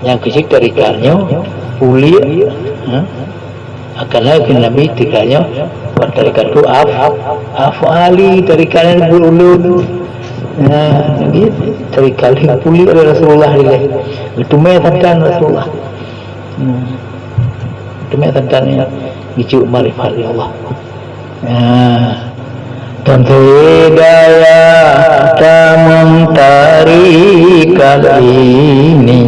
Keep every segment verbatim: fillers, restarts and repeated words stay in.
Nyang keuchik tarikat nyoe puléh, ha? Akan hai keu Nabi tarikat nyoe, bukan tarikat tu af, afali tarikat nyoe buet ulôn. Nah, jadi tarikat lheueh puléh oleh Rasulullah ilée. Geuteumé santan Rasulullah. Hmm. Geuteumé santan nyan geucok makrifat lé Allah. Nah, teuntée daya tamong tarikat ini,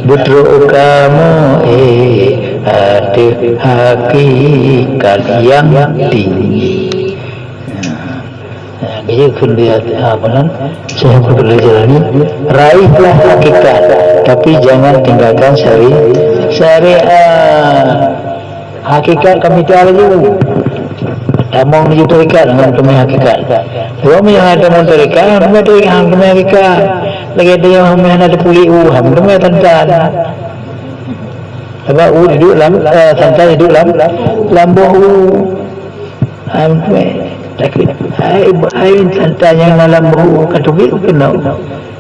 beutrok kamoe, eh, ateueh hakikat nyang tinggi. Nah, nah, geuyue kheun lé, ah, apa nan, Syekh Abdul Qadir Jailani, raihlah hakikat, tapi jangan tinggalkan syari-, syariat. Hakikat ka mita laju. Tamong laju tarikat ngon teumé hakikat. Sebab meunyoe hana tamong tarikat, hana teumé tarikat, hana teumé hakikat. Lagée tanyoe hana teupuléh u, hana teumé santan. Sabab u duek lam, eh, santan duek lam, lam boh u. Hana teumé. Tapi ai, ai santan nyang na lam boh u ka teubiet keunoe.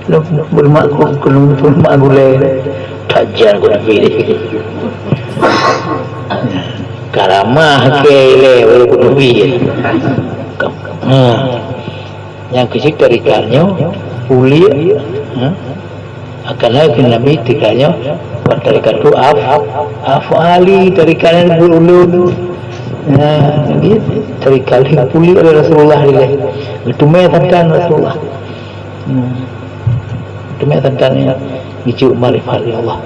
Lôn peulemak ku-, lôn peulemak gulée. Tajan ku teupilih. Karamah keu ilée baru ku teupilih. Ha. Nyang keuchik tarikat nyoe puléh, ha? Akan hai keu Nabi tarikat nyoe, bukan tarikat tu af, afali tarikat nyoe buet ulôn. Nah, jadi tarikat lheueh puléh oleh Rasulullah ilée. Geuteumé santan Rasulullah. Hmm. Teumé santan nyan geucok makrifat lé Allah.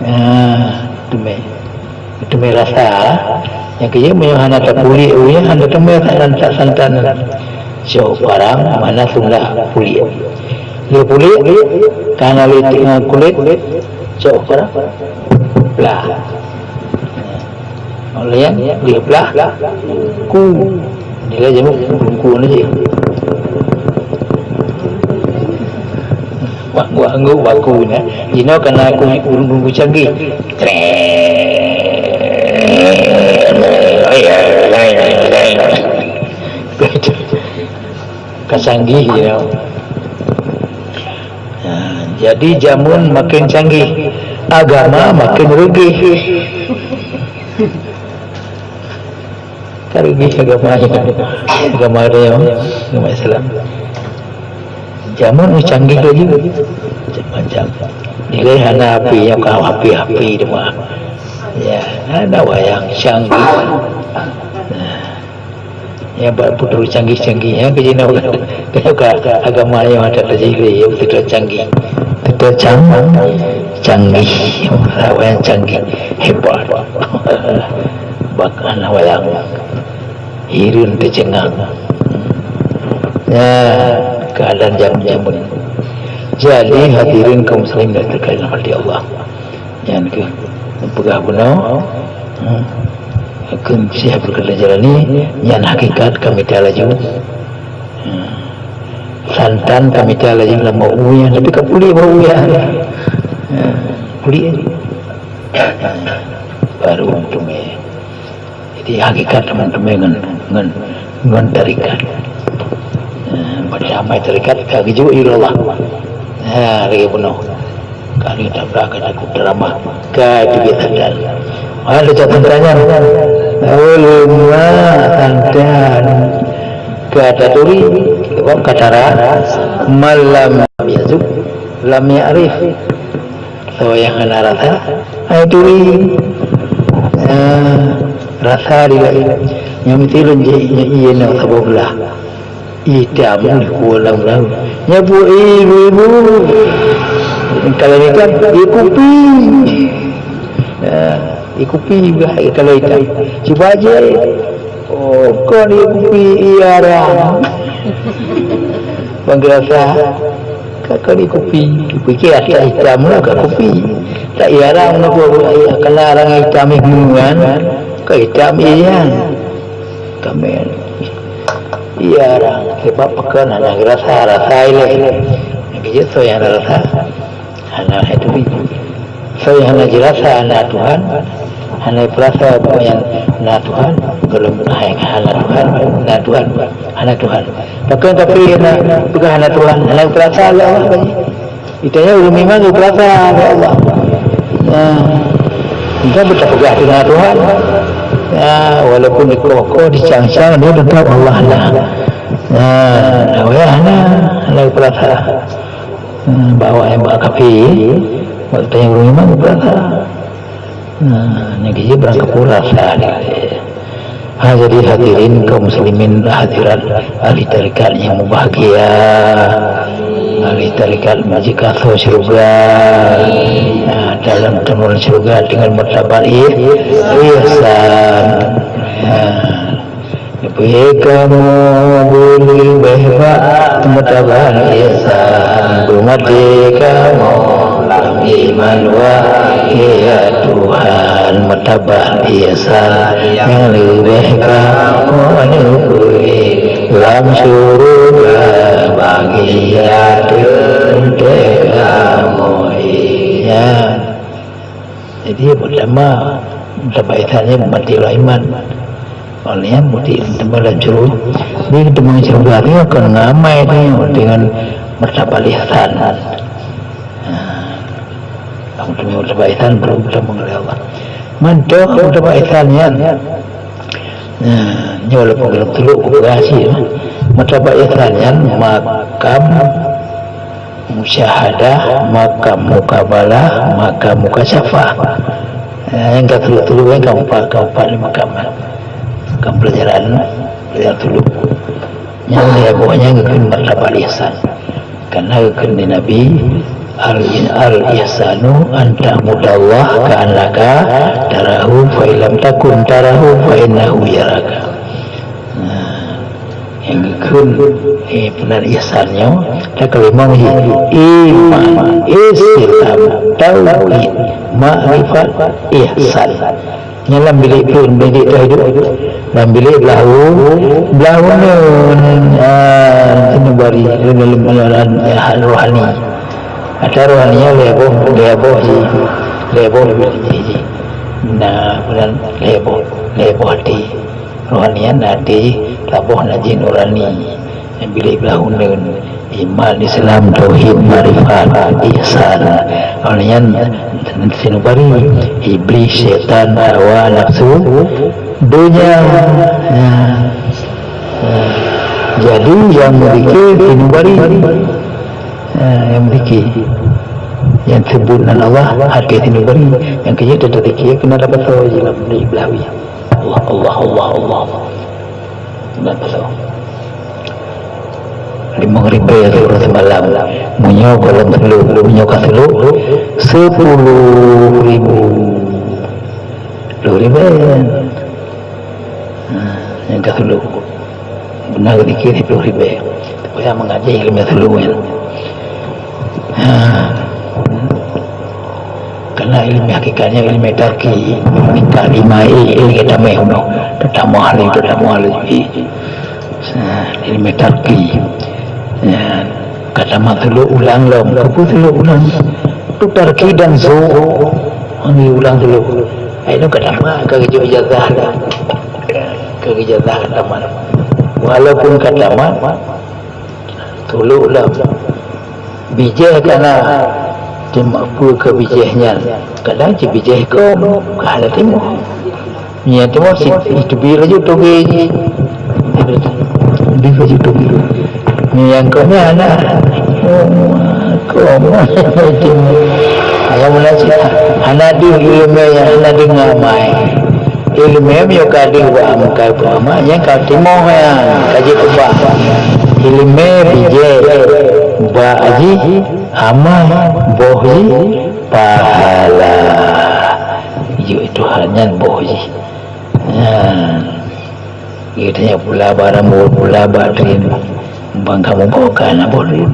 Ah, teumé. Teumé rasa. Nyang keujeuet meunyoe hana tapuléh u nyan, hana teumé santan, santan. Cok parang mana sundah puléh. Lé puléh, ka na lé, eh, kulét, cok parang. Blah. Lheueh nyan, lheueh blah, ku. Nilai jameun bungku ni je. Wah, wah, angguk baku ni. Jinoe kana aku ureueng bungku canggih. Ka canggih jinoe. Ha, jadi jameun makin canggih, agama makin reugeh. Ka reugeh agama, agama dia, agama Islam. Jameun canggih laju, macam-macam. Nilai hana api, nyang ka api-api teuma. Ya, hana wayang canggih. Nah. Nyang bak putru canggih-canggih, nyang keu jinoe ka, ka agama nyoe hana tajilé, ya, beutôi canggih. Beutôi cang-, canggih, lawan canggih, hebat. Bak hana wayang, hireuen teuceungang. Ya, keuadaan jameun-jameun. Jadi, hadirin kaum muslimin yang terkasih dalam hati Allah. Nyan keuh peugah bunoe, hmm, kheun Syekh Abdul Qadir Jailani, nyan hakikat ka mita laju. Hmm. Santan ka mita laju lam boh u nyan, tapi ka puléh boh u nyan. Hmm. Puléh. Baru teumé. Jadi, hakikat teuma-teumé ngon, ngon, ngon tarikat. Eh, pada amai tarikat ka geujok ilée Allah. Ha, lagée bunoe. Ka lheueh tabra ka takot teuramah. Ka itu biasa dan. Ada catatan tanya. Ulama santan ka taturi, sebab ka tara, malam yazuk, lam ya'rif. Soe nyang hana rasa, hai turi. Ah, rasa di laén. Nyang meusti lôn jih, nyang ié nyoe saboh blah. Itam ku lam lam. Nyan buet ibu-ibu. Kalau ni kan, ié kupi. Ah, ié kupi bah, kalau itam. Cuba je. Oh, kon ié kupi, ié arang. Bang rasa. Ka, ka di kupi, kupi ke ata itam lah ka kupi. Tak iya arang na buat, iya kena arang itam iman, ka itam iya. Kami iya arang sebab pekan hana rasa, rasa ilé. Yang kerja so yang rasa, hana itu. Soe nyang hana jirasa na Tuhan, hana peurasa peue nyang na Tuhan, gohlom hai hana Tuhan, na Tuhan, hana Tuhan. Pakon tapi na peugah hana Tuhan, hana peurasa lé Allah tadi. Itanya ureueng iman geupeurasa lé Allah. Ya, kita beutapeugah dengan Tuhan. Ya, walaupun dikoh-koh, dicang-cang, dia tetap Allah lah. Ya, dah wayah na, ada perasa. Hmm, bawa yang bak kafe, waktu yang ureueng iman perasa. Nah, nyang keu jih barang kapeue rasa dia. Ha, jadi hadirin kaum muslimin hadirat, ahli tarekat nyang mubahgia, ahli tarekat meujikat asoe syeuruga. Ha, dalam teumon syeuruga deungon martabat ih-, ihsan. Ha. Leubeh kamoe beuleubeh bak martabat ihsan, beumaté kamoe lam iman, wahai Tuhan, martabat ihsan nyang leubeh kamoe neubri lam syeuruga, bahagia teuntèe kamoe. Ya. Jadi, pertama, martabat ihsan nyan beumaté lam iman. Awak nyan beumaté teuma lam syeuruga. Di teuma syeuruga nyoe kon ngon amai nyoe, deungon martabat ihsan. Ha. Kamu teuma martabat ihsan, baru kamu lé Allah. Mantong martabat ihsan nyan. Nah, nyoe walaupun dalam tuluk kupeugah cit, martabat ihsan nyan makam musyahadah, makam mukabalah, makam mukasyafah. Eh, nyang ka tuluk-tuluk, nyang ka empat, ka empat lima makam, kan. Makam pelajaran, pelajaran tuluk. Nyang lhèe boh nyan geukheun martabat ihsan. Karena geukheun lé Nabi, "Al-, al-ihsanu an ta'budallaha ka'annaka tarahu, fa illam takun tarahu, fa innahu yaraka." Nah, nyang geukheun, eh, peunan ihsan nyoe, takeulimong jih, iman, Islam, tauhid, makrifat, ihsan. Nyan lam bilék pun, bilék teuh hidup. Lam bilék beulahu, beulahu uneun, ah, sinubari, rohani. Ata rohani nyan lhèe boh, lhèe boh jih, lhèe boh jih. Nah, bukan lhèe boh, lhèe boh até. Rohani nyan até jih, saboh na jih nurani. Bilék beulahu uneun, iman, Islam, tauhid, makrifat, ihsan. Awak nyan sinubari, iblis, syaitan, hawa nafsu, donya. Nah, nah. Jadi nyang meudike sinubari. Nah, nyang meudike. Nyang seubut nan Allah, até sinubari. Nyang keu jih teudeuk dike keunan dapat soe jih lam bilék beulahu. Allah, Allah, Allah, Allah. Limong ribèe siuroe simalam. Meunyoe gohlom seuleuek, meunyoe ka seuleuek, sepuluh ribu. Sepuluh ribèe. Ha, nyang ka seuleuek. Beuna geudike sepuluh ribèe. Supaya mengaji ilmu seuleuek nyan. Ha. Karena ilmu hakikat nyan ilmu tarki, ilmu kalimah, ilmu tamah unoe. Tatamah lé, tatamah lé. Nah, ilmu tarki. Ya, ka tamat seuleuek ulang lom, keupeue seuleuek ulang? Tu tarki dan zu. Ambil ulang seuleuek. Ai nyoe ka tamat, ka geujok ijazah dah. Ka geujok ijazah ka tamat. Walaupun ka tamat, tuluk lom. Bijéh ka na, teuma peue keu bijéh nyan? Kadang cit bijéh kôm, ka hana timoh. Nyan timoh si, iteubiet laju toge jih. Iteubiet laju toge. Nyan kôm nyan hana. Kôm. Ayah mula cit hana deuh ileumèe nyan, hana deuh ngon amai. Ileumèe meunyoe ka deuh bak amai, ka peuamai, nyan ka timoh nyan, ka jipeubah. Ileumèe bijéh, bak jih amai, boh jih pahala. Jok Tuhan nyan boh jih. Nyan. Geutanyoe pula bak rambôt, pula bak tren. Bang kamoe boh ka na boh tren.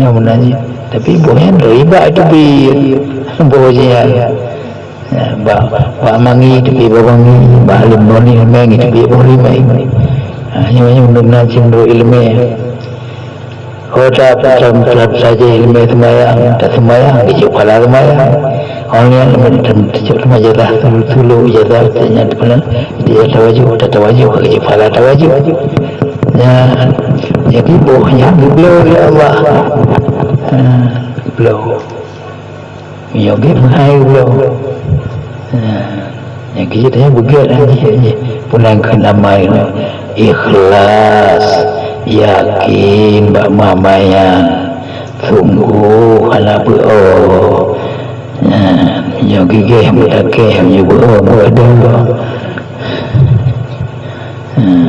Nyang meunan jih. Tapi boh nyan lôn ibak teubiet. Boh jih nyan. Ya, bak, bak mangi teubiet boh mangi, bak lôn boh limeng teubiet boh limeng. Ha, nyoe, nyoe meunan cit meunurot ileumèe. Oh, ta-, ta-, ta-, tajak ileumèe seumayang, taseumayang, geujok pahala seumayang. Oh, nyan leumèe tam-, tajak teuma ijazah, tulu-tulu ijazah, nyan teuma ijazah tawajud, tatawajud, geujok pahala tawajud. Nyan, jadi boh nyan geubloe lé Allah. Ha, geubloe. Nyoe gét meuhai uroe. Nyang keu jih tanyoe beugét, jih, jih. Peue nan kheun amai nyoe? Ikhlas, yakin bak meuamai nyan. Sunggoh hana beu-o. Nyan, nyoe gigéh meutakée, nyoe beu-o meugadang. Hmm.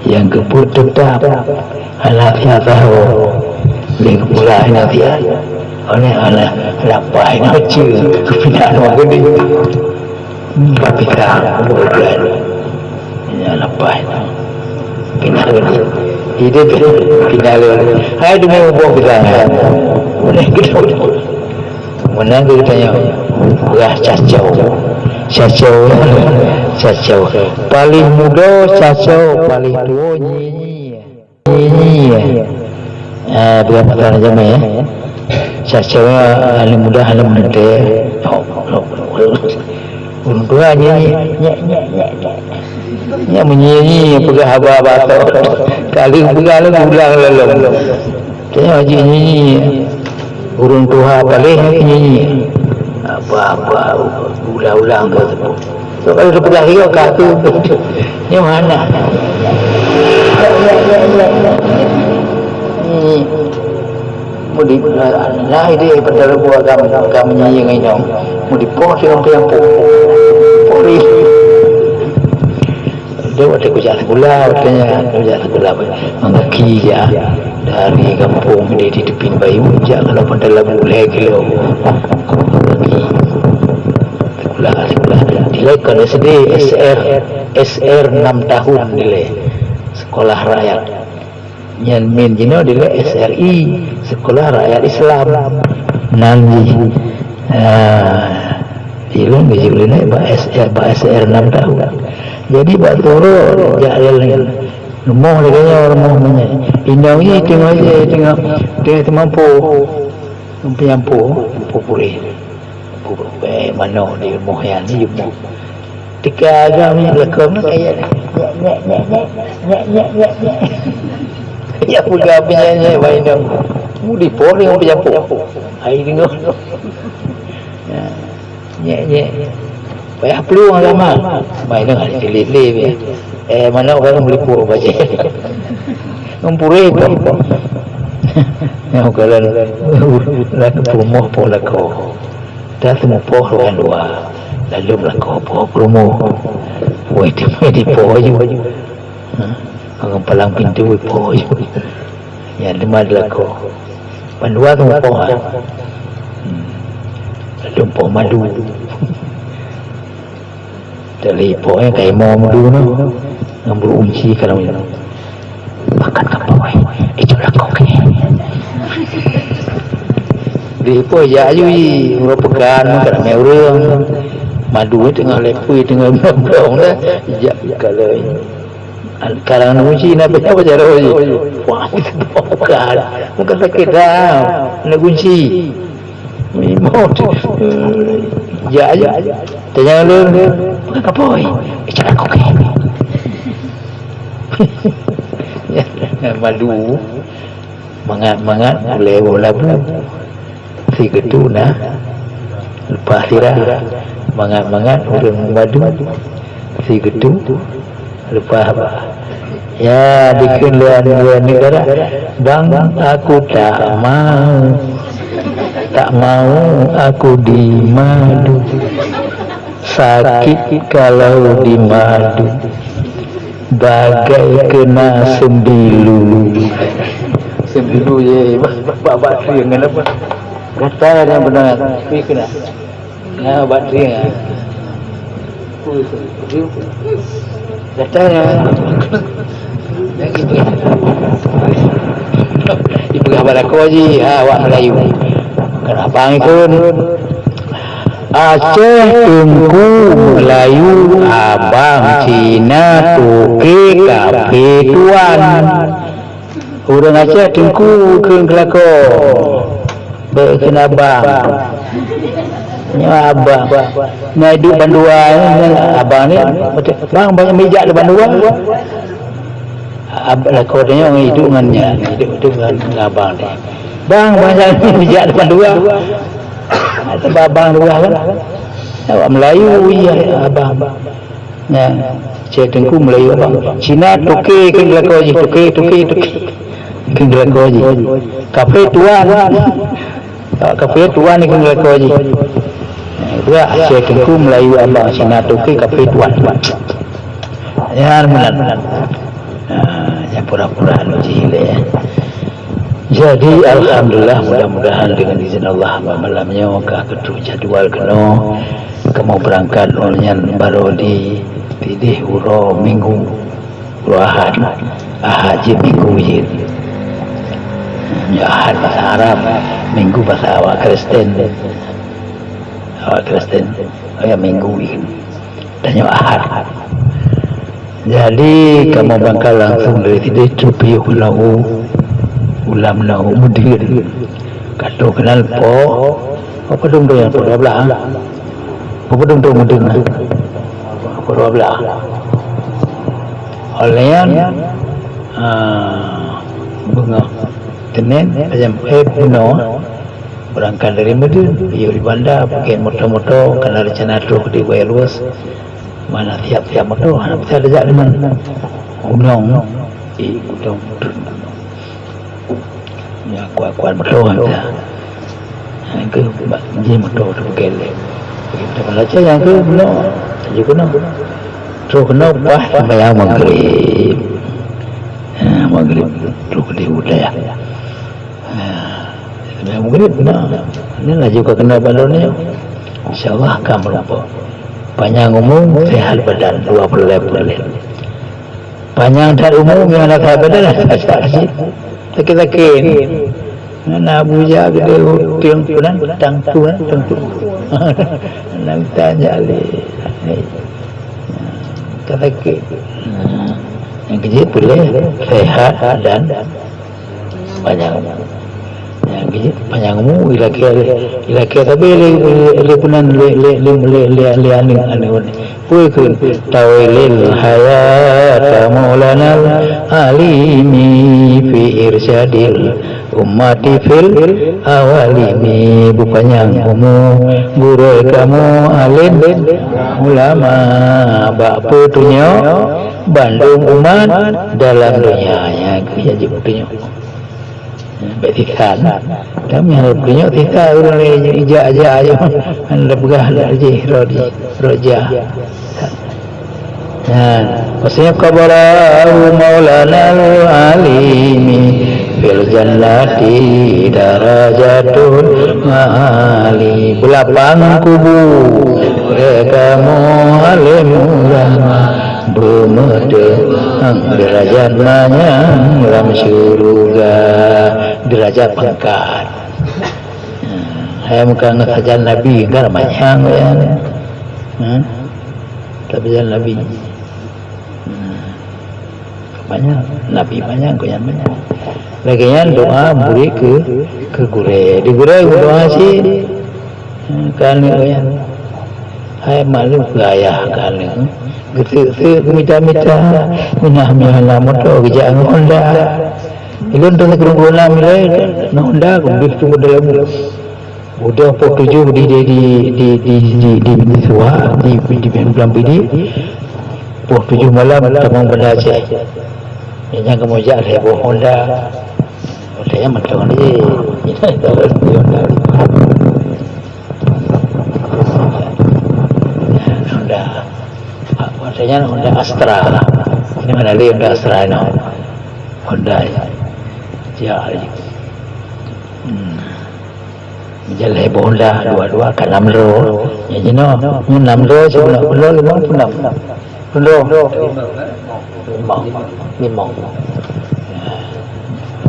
Nyang geupeuet teutap hana siat saho. Lé geupula hana siat. Oleh, oleh, lapai na ceu, pinah na geude. Hmm, tapi tak bukan. Ya, lapai na. Pinah geude. Ide pinah geude. Hai, demi ubah kita. Oleh kita. Meunan keuh geutanyoe, peugah cacau. Cacau, cacau. Paléng muda cacau, paléng tuwo nyinyie. Nyinyie. Ah, peugah mata jamé, eh. Cacau nyan, paléng muda hana meunte. Ureueng tuha nyinyie, nyek, nyek, nyek, nyek. Nyan meunyinyie peugah haba-haba tok. Ka lheueh peugah lom, ulang lom. Tanyoe jih nyinyie. Ureueng tuha paléh nyinyie. Apa-apa ulang-ulang ka teupeu. Sok ka teupeugah yoh ka tu. Nyoe hana. Nyinyie. Mudi, nah, ide pada leubeh agam, agam nyinyie ngon inong. Mudi poh singoh peunyampoh. Poh ri. Dia watèe kujak sikula, watèe nyan, kujak sikula, mangaki jak dari gampông di, di tepi Bayu, jak keunoe Pantai Labu lhèe kilo. Mangaki. Sikula, sikula. Dilèe kon S D, S R, S R enam tahun dilèe. Sekolah rakyat. Nyan min jinoe dilèe S R I, Sekolah Rakyat Islam. Nan jih. Ah, ilôn geujok lé bak S R, bak S R enam tahun. Jadi bak Toro jak lé rumoh lagèe nyoe, rumoh nyoe. Inong jih teungoh, teungoh, teungoh teumampu. Teumampu, teumampu purèh. Pubek manok di rumoh nyan, di rumoh. Teuka agam nyan lakong nyan kaya nyek, nyek, nyek, nyek. Ya peugah peunyanyek bak inong. Mu dipoh deungon peujapoh. Ai deungon. Ya. Nyek, nyek. Payah plueng agama. Bak inong ada silih-silih. Eh, manok barang melipur bajèe. Ngon purèh tu. Nyoe kalau nak peurumoh po lakoe. Dah teumeupoh ruang luwa, lalu meulakoe poh peurumoh. Woi, teuma dipoh aju. Ha? Ngon palang pintu poh aju. Ya, teuma dilakoe. Bandua teumeupoh, ha? Hmm. Lalu poh madu. Dari poh nyang ka imo madu nyoe, ngon bulu unci ka lom. Pakat ka poh, ijok lakoe keuh. Di poh jak aju i, uroe peukan, ka ramé ureueng. Madu teungoh lé pui, teungoh blong-blong dah, ijak kalon. Karang na kunci, na peunyang pajaroe jih. Wah, bukan, bukan sakét dah, na kunci. Mimot. Ya, ya. Tanya lu, bukan kapoi. Bicara koke. Malu. Mangat-mangat ulèe woe labu. Sigeutue na leupah sira. Mangat-mangat ureueng madu. Sigeutue leupah bah. Ya, dikheun lé aneuk-aneuk dara, "Bang, aku tak mau. Tak mau aku dimadu." Sakit kalau dimadu, bagai kena sembilu. Sembilu ye, bak, bak, bak trieng kenapa? Gata yang benar, tapi kena. Nah, bak trieng. Gata yang. Ipeugah bak lakoe jih, ha, awak Melayu. Kan abang ikon. Aceh, Teungku, Melayu, abang, Cina, toke, kafe, tuan. Ureueng Aceh Teungku kheun keu lakoe. Bèk kheun abang. Nyoe abang. Nyan duek bandua nyan abang ni. Bang, banyak mijak di bandua. Ab-, lakoe tanyoe iduek ngon nyan, iduek tu ngon, ngon abang tadi. "Bang, bang, jangan bijak depan dua." Sabab abang luwah kan. Awak Melayu, iya, abang. Nyan, cek Teungku Melayu abang. Cina toke keuneuk lakoe jih, toke, toke, toke. Keuneuk lakoe jih. Kafe tuan. Awak kafe tuan keuneuk lakoe jih. Burak cek Teungku Melayu abang, Cina toke kafe tuan. Nyan meunan. Ah, nyang pura-pura anu jih lé. Jadi, alhamdulillah, mudah-mudahan dengan izin Allah, malam nyoe ka keutrok jadwal keunoe. Kamoe beurangkat lôn nyan barô di, tideh uroe Minggu, uroe Ahad. Ahad jeuet Minggu jeuet. Ya, Ahad basa Arab, Minggu basa awak Kristen. Awak Kristen, ya, Minggu jeuet. Tanyoe Ahad. Jadi, kamoe beurangkat langsung dari sini, cupiôh keunoe u, ulam keunoe u Meudeueun. Ka trôh keunan po, apa dong tu nyang po dua blah? Apa dong tu Meudeueun? Po dua blah. Óh lheueh nyan, ah, beungoh Senin, tajam, eh, bunoe, beurangkat dari Meudeueun, piôh di banda, pakai moto-moto, kana reuncana trôh di Wai Luwes. Mana siap-siap moto, hana bisa tajak deungon gunong, di gunong. Ya, kuat-kuat moto kan. Nyang keuh bak jih moto tu gelek. Kita baca nyang keuh bunoe, laju keunoe. Trôh keunoe pas sembahyang Maghrib. Ha, Maghrib trôh di udara. Ha, sembahyang Maghrib keunoe. Ini laju ka keunoe balon ni. Insya Allah akan meureumpok. Panyang umu, sehat badan, dua puluh lhèe peureulèe. Panyang that umu, ngon that badan, sakét-sakét. Ngon Abu Jahal geude utang peunan, tangtu, tangtu. Nang tanya lé. Sakét. Nyang keujeuet peureulèe sehat dan panyang umu. Nyang keujeuet panyang umu, ilakèe, ilakèe sabe lé, lé, lé peunan lé, lé, lé, lé, lé, lé aneuk, aneuk. Peue kheun, tawilil hayata maulanal alimi fi irsyadil ummati fil awalimi. Beupanyang umu gurèe kamoe alim ulama bak peutunyok bandum umat dalam donya. Nyan keuh nyang jeuet peutunyok. Bèk sisat. Tapi nyang peutunyok sisat ureueng laén ijak-jak aja. Hana peugah jih roh jih, roh jah. Nah, maksudnya qabrahu maulanal alimi fil jannati darajatul ma'ali. Beulapang kubu kamoe alim ulama, beumeuteumang deurajat manyang lam syeuruga. Deurajat pangkat. Hai muka ngon sajan Nabi, kan manyang, ya. Hmm? Tapi sajan Nabi. Hmm. Manyang, Nabi manyang, keu nyan manyang. Lagèe nyan doa murit keu, keu gurèe. Di gurèe doa cit, hmm, keu aneuk nyan. Hai maklum keu ayah keu aneuk. Geuseuk-seuk, geumita-mita, minah meuhana moto, geujak ngon Honda. Ilôn teungoh keureubeuen lam ilèe, ngon Honda, geubeuh teungoh dalam. Udah poh tujoh di, di, di Suha, di, di, di Blang Pidie, poh tujoh malam tamong Banda Aceh. Nyan kamoe jak lhèe boh Honda. Honda nyan mantong jih. Honda. Honda nyan Honda Astra. Ini mana lagi Honda Astra ini? Honda ya. Ya. Hmm. Jaleh boh Honda dua-dua ka nam droe. Ya jinoe, nyoe nam droe sibuleuen peunoh limong peunoh. Peunoh. Limong. Limong. Ya.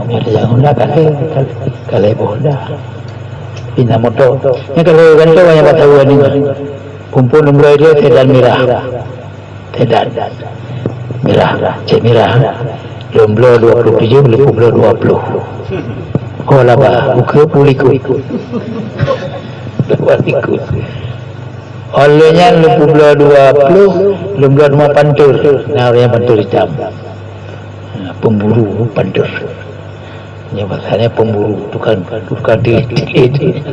Ada yang Honda ka lhèe, ka lhèe boh Honda. Pindah moto. Nyoe ka lhèe gantoe nyang ka tahu ni. Kumpul nomor dia sedan mirah. Sedan. Mirah, cek mirah. Lôn bloe dua puluh tujoh, lôn bloe dua puluh. Oh, laba, ukeue peulikot. Dua puluh likot. Óh lheueh nyan lôn bloe dua puluh, lôn bloe teuma panter. Nah, ureueng panter itam. Nah, pemburu panter. Nyoe bahasanya pemburu, tukang, tukang tilik-tilik.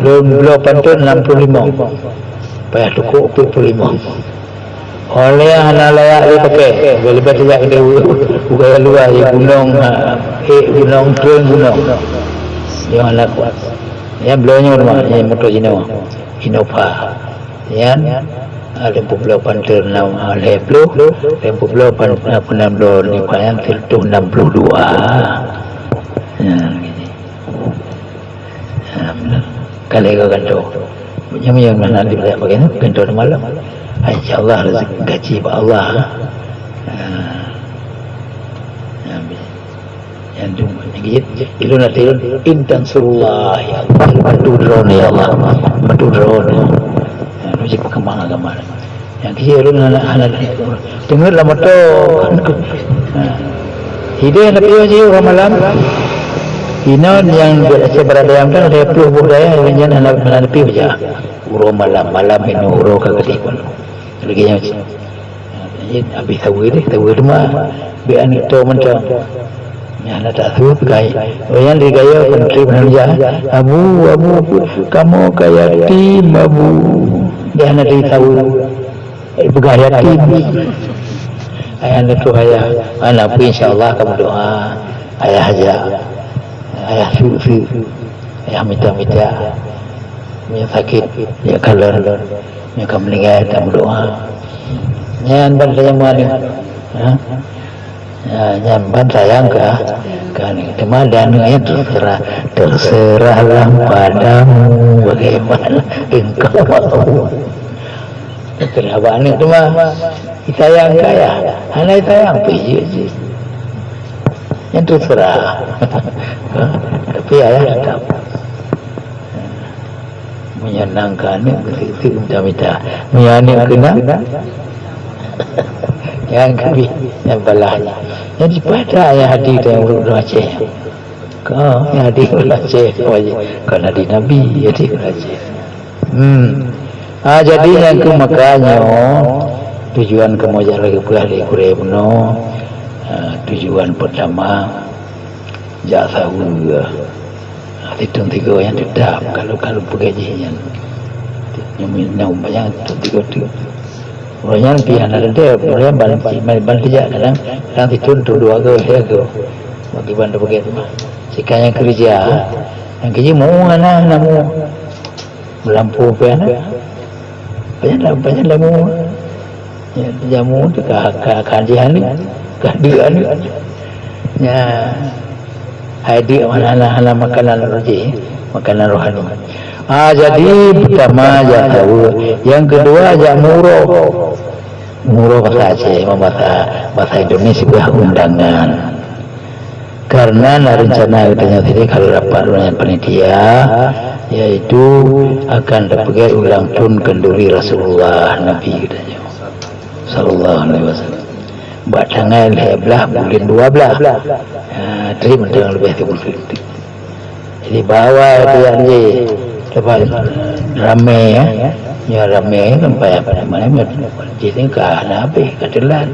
Lôn bloe pantôn nam ploh limong. Payah tukok peuet ploh limong. Óh lheueh hana layak lé pakai, leubeh-leubeh tajak keudéh u-, u gaya luwa, di gunong, ha, ék gunong, treun gunong. Nyoe hana kuat. Nyan bloe nyoe teuma, nyan moto jinoe. Innova. Nyan, ah, lheueh peubloe pantôn nam, ah, lhèe ploh, lheueh peubloe pan-, ah, peunam bloe Innova nyan sireutôh nam ploh dua. Nyan, gini. Alhamdulillah. Ka lhèe ka gantoe. Nyan, nyan, nyan, nanti beudak bagian gantoe di malam. Insya Allah, rezeki gaji bak Allah. Ha. Amin. Nyan tu, nyan jih, ilôn hati lôn, "In tansurullah, ya Allah, bantu droeneuh, ya Allah, bantu droeneuh." Ha, nyoe jih peukeumbang agama. Nyang keu lôn hana, hana teungeut lam moto. Ha. Hideh na piôh jih uroe malam. Inoe nyang di Aceh Barat Dayah nyan lhèe ploh boh dayah nyang hana, hana piôh jak. Uroe malam, malam inoe uroe ka keudéh pun. Lagèe nyan cit. Ha, jadi habéh saweue deh, saweue teuma. Bèk aneuk toe mantong. Nyan hana tasu peugah. Oh, nyan di gaya menteri Malaysia. "Abu, abu, kamoe ka yatim, abu." Dia hana tasu. Eh, peugah yatim. Ayah hana tasu ayah. Hana peue, insya Allah kamu doa. Ayah aja. Ayah su-su. Ayah mita-mita. Meunyoe sakét, ya kalon. Meunyoe ka meuninggai, tameudoa. Nyan ban sayang keu aneuk. Ha? Ya, nyan ban sayang keu, keu aneuk. Teuma di aneuk nyan terserah, terserahlah padamu bagaimana engkau mau. Terserah bak aneuk teuma. Disayang keu ayah, hana disayang pih jeuet jih. Nyan terserah. Tapi ayah tetap. Meunyoe nang keu aneuk, geuseuek-seuek mita-mita. Meunyoe aneuk keu nang, nyan keubiet, nyan balah. Jadi, pada ayah hadir teuh ureueng Aceh. Ka, ayah hadir ureueng Aceh, kon hadir Nabi, hadir ureueng Aceh. Hmm. Ah, jadi nyang keu maka nyoe, tujuan kamoe jak lagèe peugah lé gurèe bunoe, ah, tujuan peutama, jak saweue. Ah, sithôn sigoe nyan teutap, kalau, kalau peugah jih nyan. Nyoe mi-, nyoe banyak sithôn sigoe teuk. Ureueng nyan pih hana teuntèe, ureueng nyan ban, ban, ban teujak kadang, kadang sithôn tu dua goe, lhèe goe. Bagi ban teupeugét mah. Sikai nyang keureuja, nyang keujeuet mu hana, hana mu. Meulampôh pih na. Pajan lam, pajan lam mu. Ya, jamu tu ka, ka, ka jih aneuk, ka deuk aneuk. Ya. Hai deuk mana hana, hana makanan roji, makanan rohani. Ah, jadi pertama jak saweue, yang kedua jak muroh. Muroh bahasa Aceh, bahasa, bahasa Indonesia undangan. Karena na rencana geutanyoe sini kalau rapat dengan panitia, yaitu akan tapeugét ulang thôn keunduri Rasulullah Nabi geutanyoe, sallallahu alaihi wasallam. Bak tanggai lhèe blah buleuen dua blah. Ha, trép mantong leubeh sibuleuen. Jadi bak awai tu nyang jih, sebab ramé, ya. Nyoe ramé kan payah pada malam, jih ni ka hana habéh, ka teulat.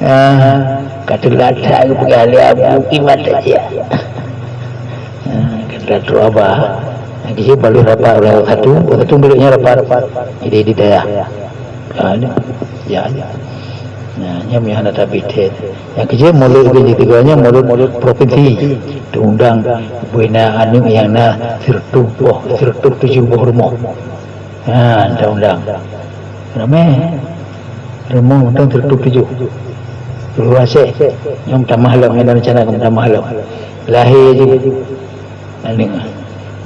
Ah, ka teulat that geupeugah lé Abu Kimat aja. Ah, ka teulat trok haba. Nyang keuh baru rapat ureueng satu, ureueng satu duduknya rapat. Jadi di dayah. Ah, ni. Ya, ya. Nah, nyan nyang hana tapi tét. Nyang keuh mulod keuh tiga nyan mulod, mulod provinsi. Diundang bubena aneuk nyang na sireutôh boh, sireutôh tujoh boh rumoh. Ha, undang-undang. Ramé. Rumoh mantong sireutôh tujoh. Luwa seh. Nyang tamah lom, nyang rencana keu tamah lom. Lahé jih. Aneuk.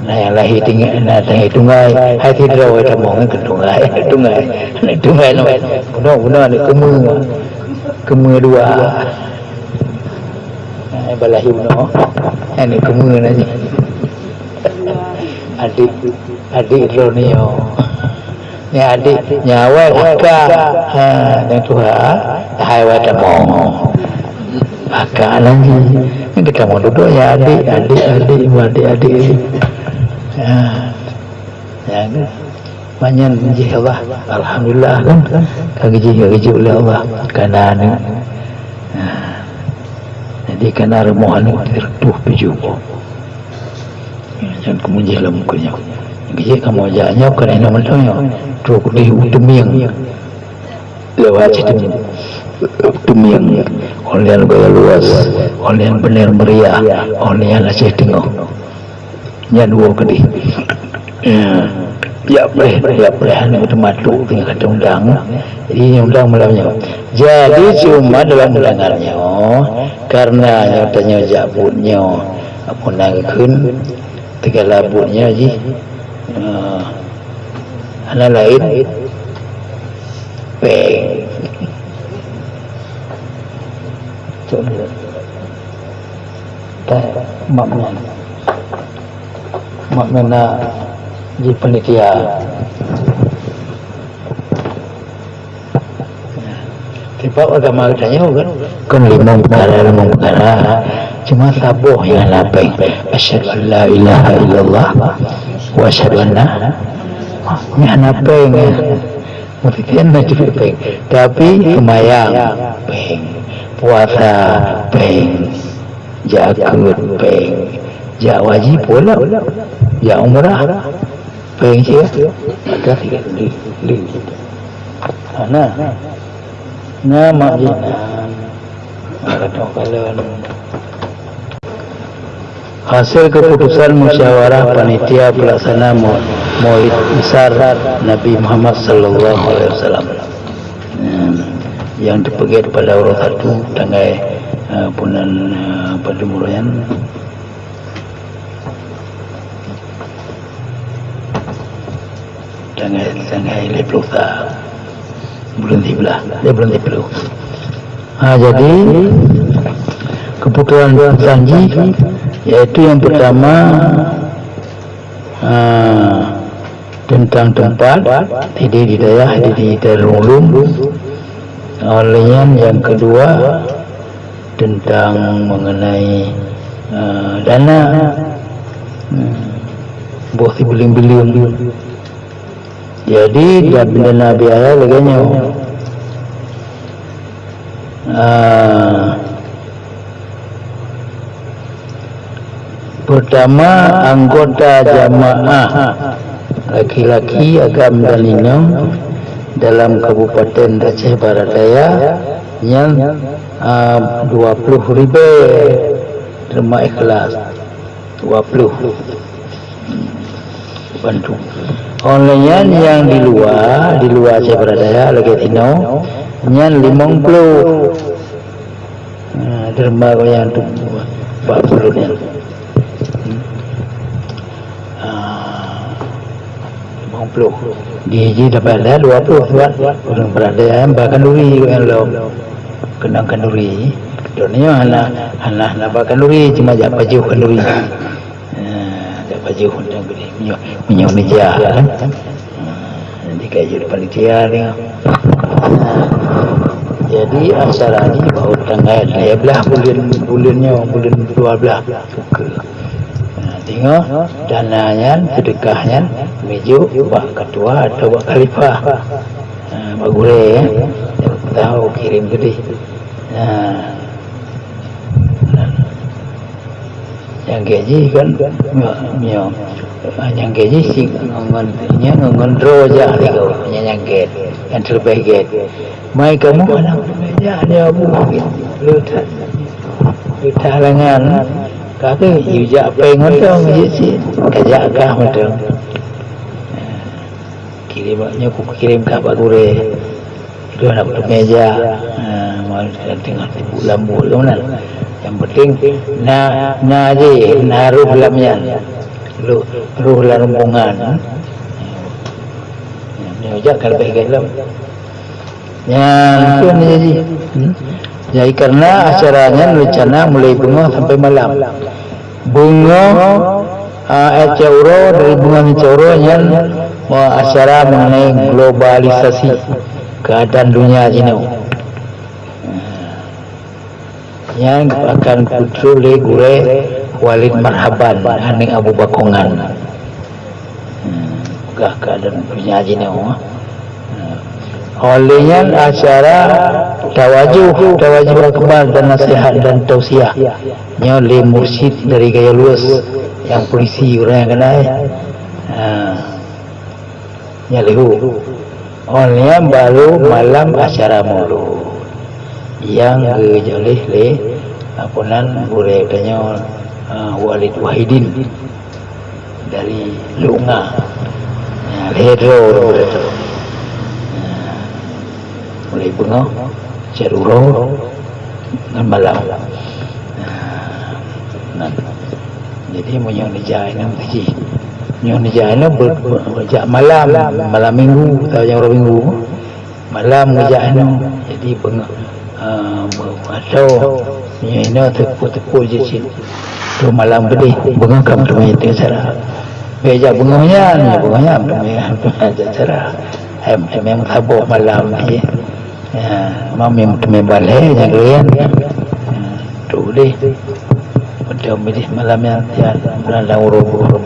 Na nyang lahé tinggai, na lahé tunggai. Hai sidroe tamong keu tunggai. Tunggai. Aneuk tunggai lom. Bunoe, bunoe aneuk keumeue. Keumeue dua. Hai balahi bunoe. Aneuk keumeue na jih. Adék. Adék droeneuh nyoe. Nyan adék, nyan awai kakak. Ha, nyang tuha, hai awai tamong. Kakak lagi. Nyang geutamong dudoe nyan adék, adék, adék, adék, adék. Ha. Nyan kan. Manyan jih Allah. Alhamdulillah kan. Ka geujih, ka geujih oleh Allah. Ka na aneuk. Ha. Jadi ka na rumoh aneuk sireutôh tujoh boh. Nyan keumujih lom keu nyoe. Keujiek kamoe jak nyoe keuneuk mantong nyoe. Trok di u Teumieng. Lewat situ u Teumieng. Óh lheueh gaya luwes, óh lheueh beunel meriah, óh lheueh Aceh Teungoh. Nyan dua keudeh. Ya. Ya preh, ya preh aneuk teumatuk tinggal kata undang. Jadi undang malam nyoe. Jadi cuma dalam undangan nyoe, karena nyoe tanyoe jak buet nyoe, apa nan kheun, teugala buet nyoe jih. Ah, hana laén. Péng. Cok ni. Tah, mak nyan. Mak nyan na jih panitia. Sebab agama geutanyoe kan, kan limong peukara, limong peukara. Cuma saboh nyang hana péng. Asyhadu an la ilaha illallah wa asyhadu anna, nyang hana péng, ya. Mungkin na cit péng. Tapi seumayang péng, puasa péng, jakeuet péng, jak haji pulang, jak umrah péng cit. Ada tiga li, li. Nah, nah mak jinan. Nah, kadang kala Hasil keputusan musyawarah panitia pelaksana mau-, Maulid Besar Nabi Muhammad sallallahu alaihi wasallam, hmm, yang dipeugét pada uroe satu tanggai, eh, bulan, eh, apa tu, bulan Tanggai, tanggai lhèe ploh sa. Bulan siblah, eh, bulan siploh. Ha, jadi, keputusan-keputusan jih, yaitu yang pertama, ha, tentang tempat, jadi di dayah, jadi di Darul Ulum. Lalu yang, yang kedua, tentang mengenai, eh, dana, hmm, boh sibuleuen-buleuen. Jadi, dana biaya lagèe nyoe. Ah, pertama, anggota jamaah laki-laki agam dan inong dalam Kabupaten Aceh Barat Daya nyan, ah, dua ploh ribèe, terima ikhlas. Dua ploh. Bantu. Online nyan nyang di luwa, di luwa Aceh Barat Daya lagèe tinoe, nyan limong ploh. Ha, derma goyang tu empat puluh nyan. Ah, limong ploh. Di, di dapat dah dua puluh buat. Ureueng Barat Daya bahkan duri goyang lom. Keunong khanduri. Donya hana, hana, hana bak khanduri, cuma jak pajoh khanduri. Ha, jak pajoh macam ni. Minyeuk, minyeuk meuja, kan? Ha, jadi ka jeuet panitia ni. Ha, jadi acara ni baru tanggai lhèe blah buleuen, buleuen nyoe, buleuen dua blah. Buka. Ha, tengok dana nyan, sedekah nyan, mijok bak ketua atau bak khalifah. Ha, bak gurèe, ya. Tahu kirim keudeh. Ha. Nyang gèt jih kan, nyoe, nyoe. Nyang gèt jih si ngon, ngon, nyan ngon droe jak lé gob, nyan nyang gèt, nyang terlebih gèt. Mai kamoe aneuk muda jak, nyoe bu, le that, le that halangan. Ka keuh, yue jak péng mantong, jih cit, ka jak kah mantong. Kirim nyoe ku kirim kah bak gurèe. Itu aneuk peuteumèe jak. Ha, mau teungoh sibuk lam buet ka meunan. Yang penting na, na jih, na roh lam nyan. Roh, roh lam rombongan. Nyoe jak ka leubeh gèt lom. Nyan, tu ni jadi. Hmm? Jadi, karena acara nyan rencana mulai beungoh sampai malam. Beungoh, ah, ék cot uroe, dari beungoh nyang cot uroe nyan, wah, acara mengenai globalisasi, keadaan dunia jinoe. Nyan akan geutrok lé Gurèe Walid Marhaban, aneuk Abu Bakongan. Hmm, peugah keuadaan donya jinoe. Hmm. Óh lheueh nyan acara tawajuh, tawajuh akbar dan nasihat dan tausiah. Nyoe lé mursyid dari Gaya Luwes nyang polisi ureueng nyang keunan. Ha. Nyan lheueh. Oh, nyan baru malam acara Maulud. Nyang geujok lé, apa nan, gurée tanyoe, ah, Walid Wahidin dari Lunga. Ya, lhée droe gurée tu. Ya, mulai beungoh, cot uroe, ngon malam. Nah, nah. Jadi, meunyoe neujak inong teuji. Meunyoe neujak inong ber-, ber-, jak malam, malam minggu, atau nyang uroe minggu, malam neujak inong. Jadi, beungoh, ah, be-, atau meunyoe inong teupeu-teupeu jih cit. Tu malam keudeh, beungoh ka meuteumé acara. Bèk jak beungoh nyan, beungoh nyan meuteumé acara. Em, em, em, saboh malam jih. Ya, mami meuteumé balhée nyang laén. Ya, tu deh. Macam milih malam nyan, ya, bulan lam uroe-uroe.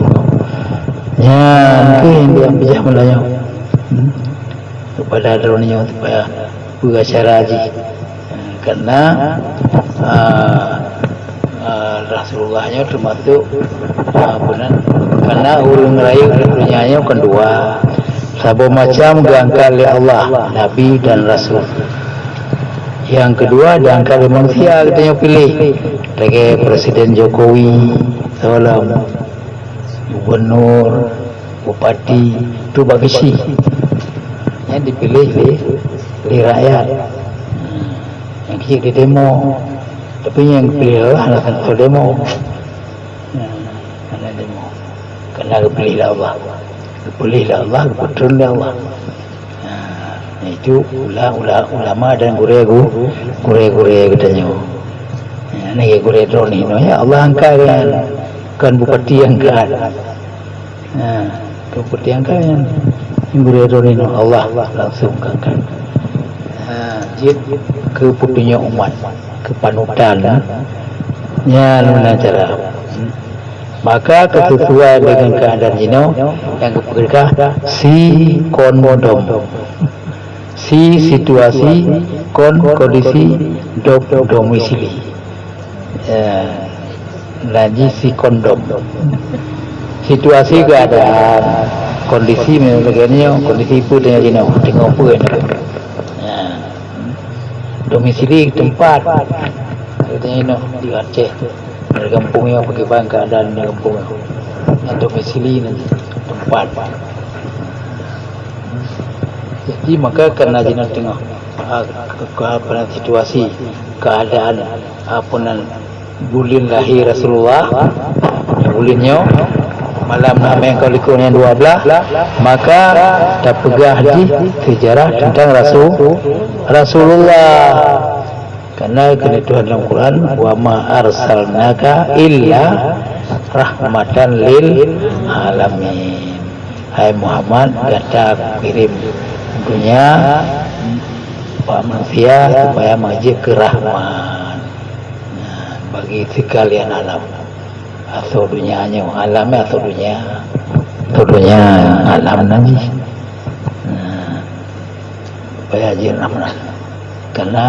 Nyan keuh nyang bijah meulayeue. Hmm. Kepada droeneuh supaya beuacara jih. Karena, ah, ah, Rasulullah nyoe teumasuk, ah, apa nan, karena ureueng rayeuk di dunia nyoe kan dua. Saboh macam geuangkat lé Allah, Nabi dan Rasul. Yang kedua, diangkat lé manusia, geutanyoe piléh. Lagèe Presiden Jokowi, salam, gubernur, bupati, tu bak geuchik. Nyan dipiléh lé, lé rakyat. Nyang keuchik di demo. Tapi nyang geupiléh Allah hana demo. Hana demo. Karena geupiléh lé Allah. Geupiléh lé Allah, geupeutreun lé Allah. Ha, itu ula-, ula-, ulama dan gurèe gu-, gurèe-gurèe geutanyoe. Ha, nyan gurèe droeneuh nyoe, ya Allah angkat kan. Kon bupati angkat. Ha, kon bupati angkat kan. Gurèe droeneuh nyoe Allah langsung angkat. Ha, jeuet keu peutunyok umat, keu panutan. Nyan meunan cara. Maka keu sesuai dengan keadaan jinoe nyang geupeugah si kondom. Si situasi kon kondisi dom domisili. Ya, laju si kondom. Situasi keadaan kondisi memang lagèe nyoe, kondisi peue teungoh jinoe, teungoh peue nyoe. Ya. Domisili tempat. Katanya inoe di Aceh. Dari kampung nyoe pakriban keadaan di kampung nyoe. Nyan domisili nyan tempat. Jadi maka karena jinoe teungoh, ah, ke-, ke-, apa nan, situasi, keadaan, apa nan, buleuen lahé Rasulullah, buleuen nyoe, malam enam belas likôt nyan dua belas, maka tapeugah jih sejarah tentang Rasul, Rasulullah. Karena keuneuk Tuhan dalam Quran, "Wa ma arsalnaka illa rahmatan lil alamin." Hai Muhammad, gata Aku kirém donya bak manusia supaya manjeuet keu rahmat. Nah, bagi sekalian alam. Asoe donya nyoe, alam nyan asoe donya. Asoe donya, alam nan jih. Nah, supaya jeuet rahmat. Karena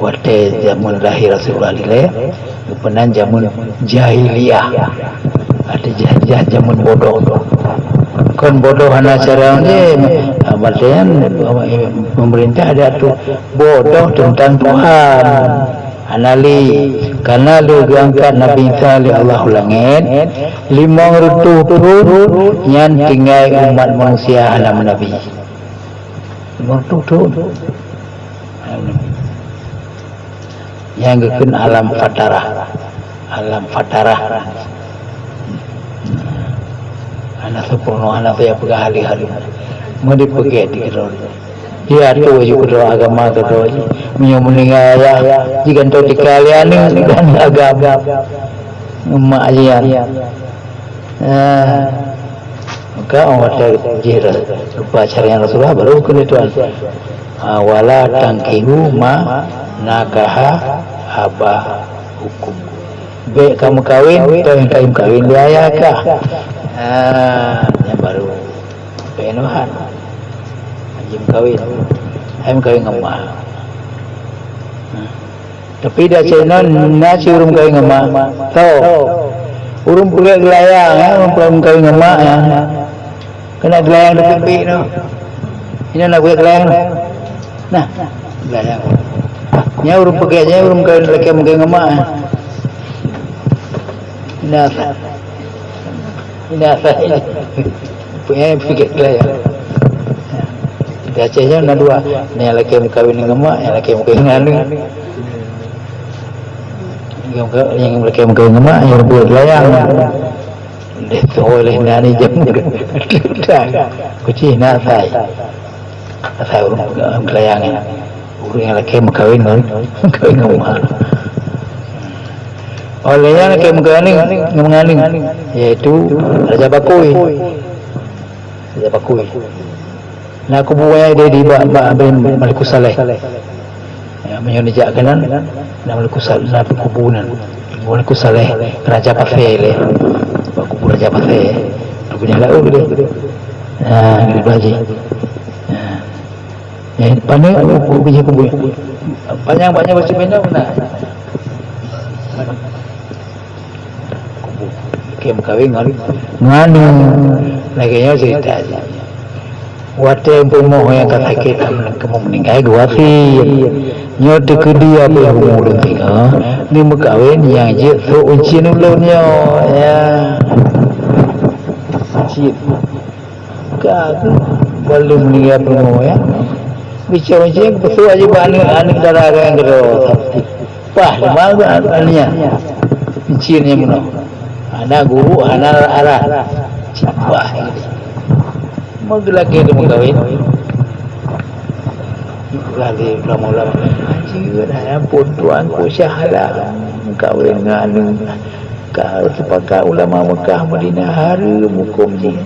watèe jameun lahé Rasulullah ilèe, geupeugah jameun jahiliyah. Ada jah-, jah jameun bodoh. Kon bodoh hana cara nyan, ah, maksudnya, pemerintah ada tu bodoh tentang Tuhan. Hana lé, karena lheueh geuangkat Nabi Isa lé Allah u langèt, limong reutôh thôn nyan tinggai umat manusia hana meunabi. Limong reutôh thôn. Nyang geukheun alam fatarah. Alam fatarah. Hana sempurna, hana saya peugah hari-hari. Mau dipeugah di keudroe. Dia tu ju keudroe agama keudroe. Meunyoe meuninggai ayah, jigantoe tika lé aneuk dan agama. Mak ayah. Ah. Maka Allah Taala jih rupa syariat Rasulullah baru keu tuan. Ha, wala tankihu ma nakaha aba'ukum. Bèk kamu kawin, toh nyang kawin, kawin di ayah kah. Ha, nyang baru. Bèk nuhan. Jim kawin. Hai kawin ngon mak. Tapi di Aceh nyoe na cit ureueng kawin ngon mak. Toh. Ureueng peugèt geulayang, ya, ureueng kawin ngon mak, ya. Keuneuk geulayang dipeubiet nyoe. Inoe na geulayang nyoe. Nah, geulayang. Nyan ureueng peugét, nyan ureueng meukawen lakée meukawen ngon mak. Nah, nah, peugét geulayang. Di Aceh nyoe na dua, nyang lakée meukawen ngon mak, nyang lakée meukawen ngon aneuk. Nyang lakée meukawen ngon mak, nyang ureueng peugét geulayang. Lé soe lé nani jam kucih na asai. Asai ureueng geulayang nyan. Ureueng nyang lakée meukawen ngon, meukawen ngon mak. Óh lheueh nyan lakée meukawen ngon meukawen, yaitu Raja Bakui. Raja Bakui. Na kubu nyan di, di bak, bak Malikus Saleh. Ya, meunyoe neujak keunan, na Malikus Sal-, na kubu nan. Malikus Saleh, Raja Pasé lé. Bak kubu Raja Pasé. Kubu nyan laôt lé. Ha, di bak jih. Ha. Ya, pané kubu, kubu, kubu. Panyang banyak macam mana na. Lakée meukawen ngon, ngon aneuk. Lagée nyoe ceurita jih. Watée peurumoh nyang ka sakét, ka meuninggai, geuwasiet. Nyoe teukeudi abéh umu ulôn singoh, neumeukawen nyang jeuet sôk uncien ulôn nyoe, ya. Uncien. Ka tu, balu meuninggai peurumoh, ya. Bicara macam tu, peue aja bak aneuk, aneuk dara nyang keudroe. Pah, lima aneuk nyan. Uncien nyang bunoe. Hana guru, hana arah. Cit pah. Mau geulakée tu meukawen. Itulah di ulama-ulama. Anjir, dah ampun tuan, ku syahala. Meukawen ngon aneuk. Ka sepakat ulama Mekah, Madinah, hareuem huköm jih.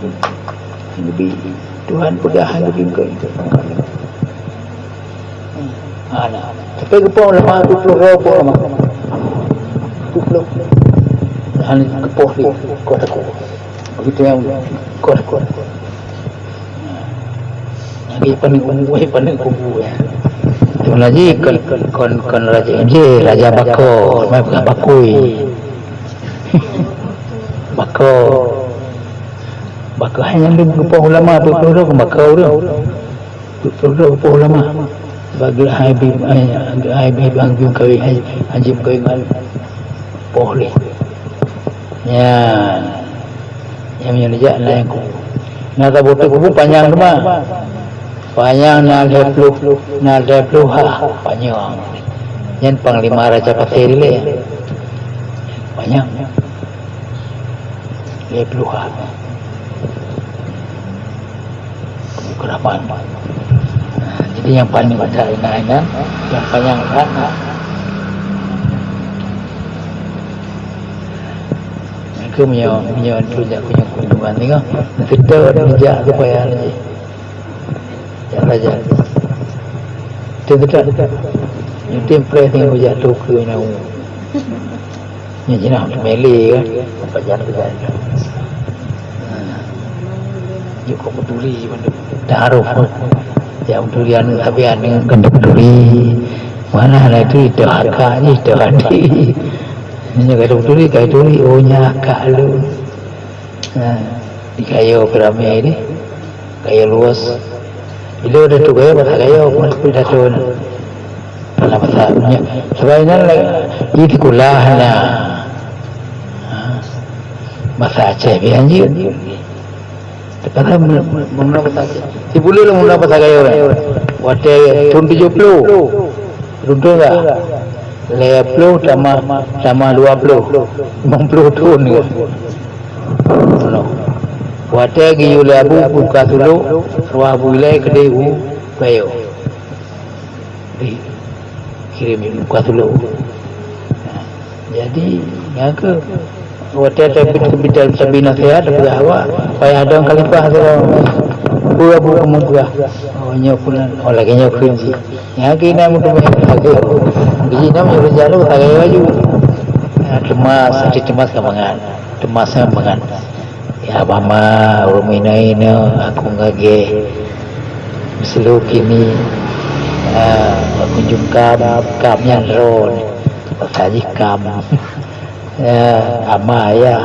Nabi, Tuhan peugah hai Nabi keu itu. Ha, nah. Tapi geupoh ulama dua puluh droe, geupoh ulama. Dua puluh. Hana geupoh di, geupoh takue. Begitu nyang geupoh takue. Lagi paneuk kubu, eh, paneuk kubu, ya. Cuma lagi kon, kon, kon raja M J, Raja Bako, mai peugah Bakui. Bako. Bako hai nyan dum geupoh ulama, peuet ploh droe bako ureueng. Peuet ploh droe geupoh ulama. Bak geuh hai bi, hai, hai bi bang bi kawin, hai, hai jim kawin ngon poh lé. Nyan. Nyang meunyoe neujak na nyang kubu. Na saboh teuk kubu panyang teuma. Panyang na lhèe ploh, na lhèe ploh ha, panyang. Nyan panglima Raja Pasé dilèe. Panyang. Lhèe ploh ha. Keurapan. Jadi nyang paling besar inan-inan, nyang panyang that na. Nyang keu meunyoe, meunyoe tu jak kunjung-kunjungan tengok, meuseutôt neujak supaya lé. Jak raja. Teuseutôt. Nyang tem preh tengok jak tu keu nyang Nyan jinah mele kan. Pajan-pajan. Ha. Jeuet keu peuturi bandum. Taaruf. Jak peuturi aneuk sabe aneuk kan peuturi. Mana hana itu, itu hak kak je, itu adik. Nyoe ka peuturi, ka peuturi, oh, nyan kak lôn. Ha. Di Gayo keu ramé deh. Gayo luwes. Ilée datu Gayo, basa Gayo, pun datu na. Karena basa nya, sebab nyan lé, di sikula na. Ha. Basa Aceh biasa jih. Sekarang mula basa Aceh. Sibuleuen mula basa Gayo kan. Watèe thôn tujoh ploh. Beutôi tak? Lhèe ploh tamah, tamah dua ploh. Limong ploh thôn kan. Watèe geuyue lé Abu buka sulok, roh Abu ilèe keudeh u Gayo. Dikirém buka sulok. Jadi, nyan keuh watèe teubiet, teubiet, teubiet naseuhat, teupeugah awak, payah dong khalifah sidroe. Peue Abu kamoe peugah? Oh, nyoe pun, oh, lagèe nyoe kheun jih. Nyan keuh inan meuteumèe lagèe. Jadi inan meunyoe jaroe lagèe laju. Ah, teumas, até teumas ka mangat. Teumas ka mangat. Ya mama, ureueng inoe-inoe, aku ngagèe. Meuseuleuh kini, ah, kunjung kam, kam nyan droe. Basa jih kam. Ya, ama ya.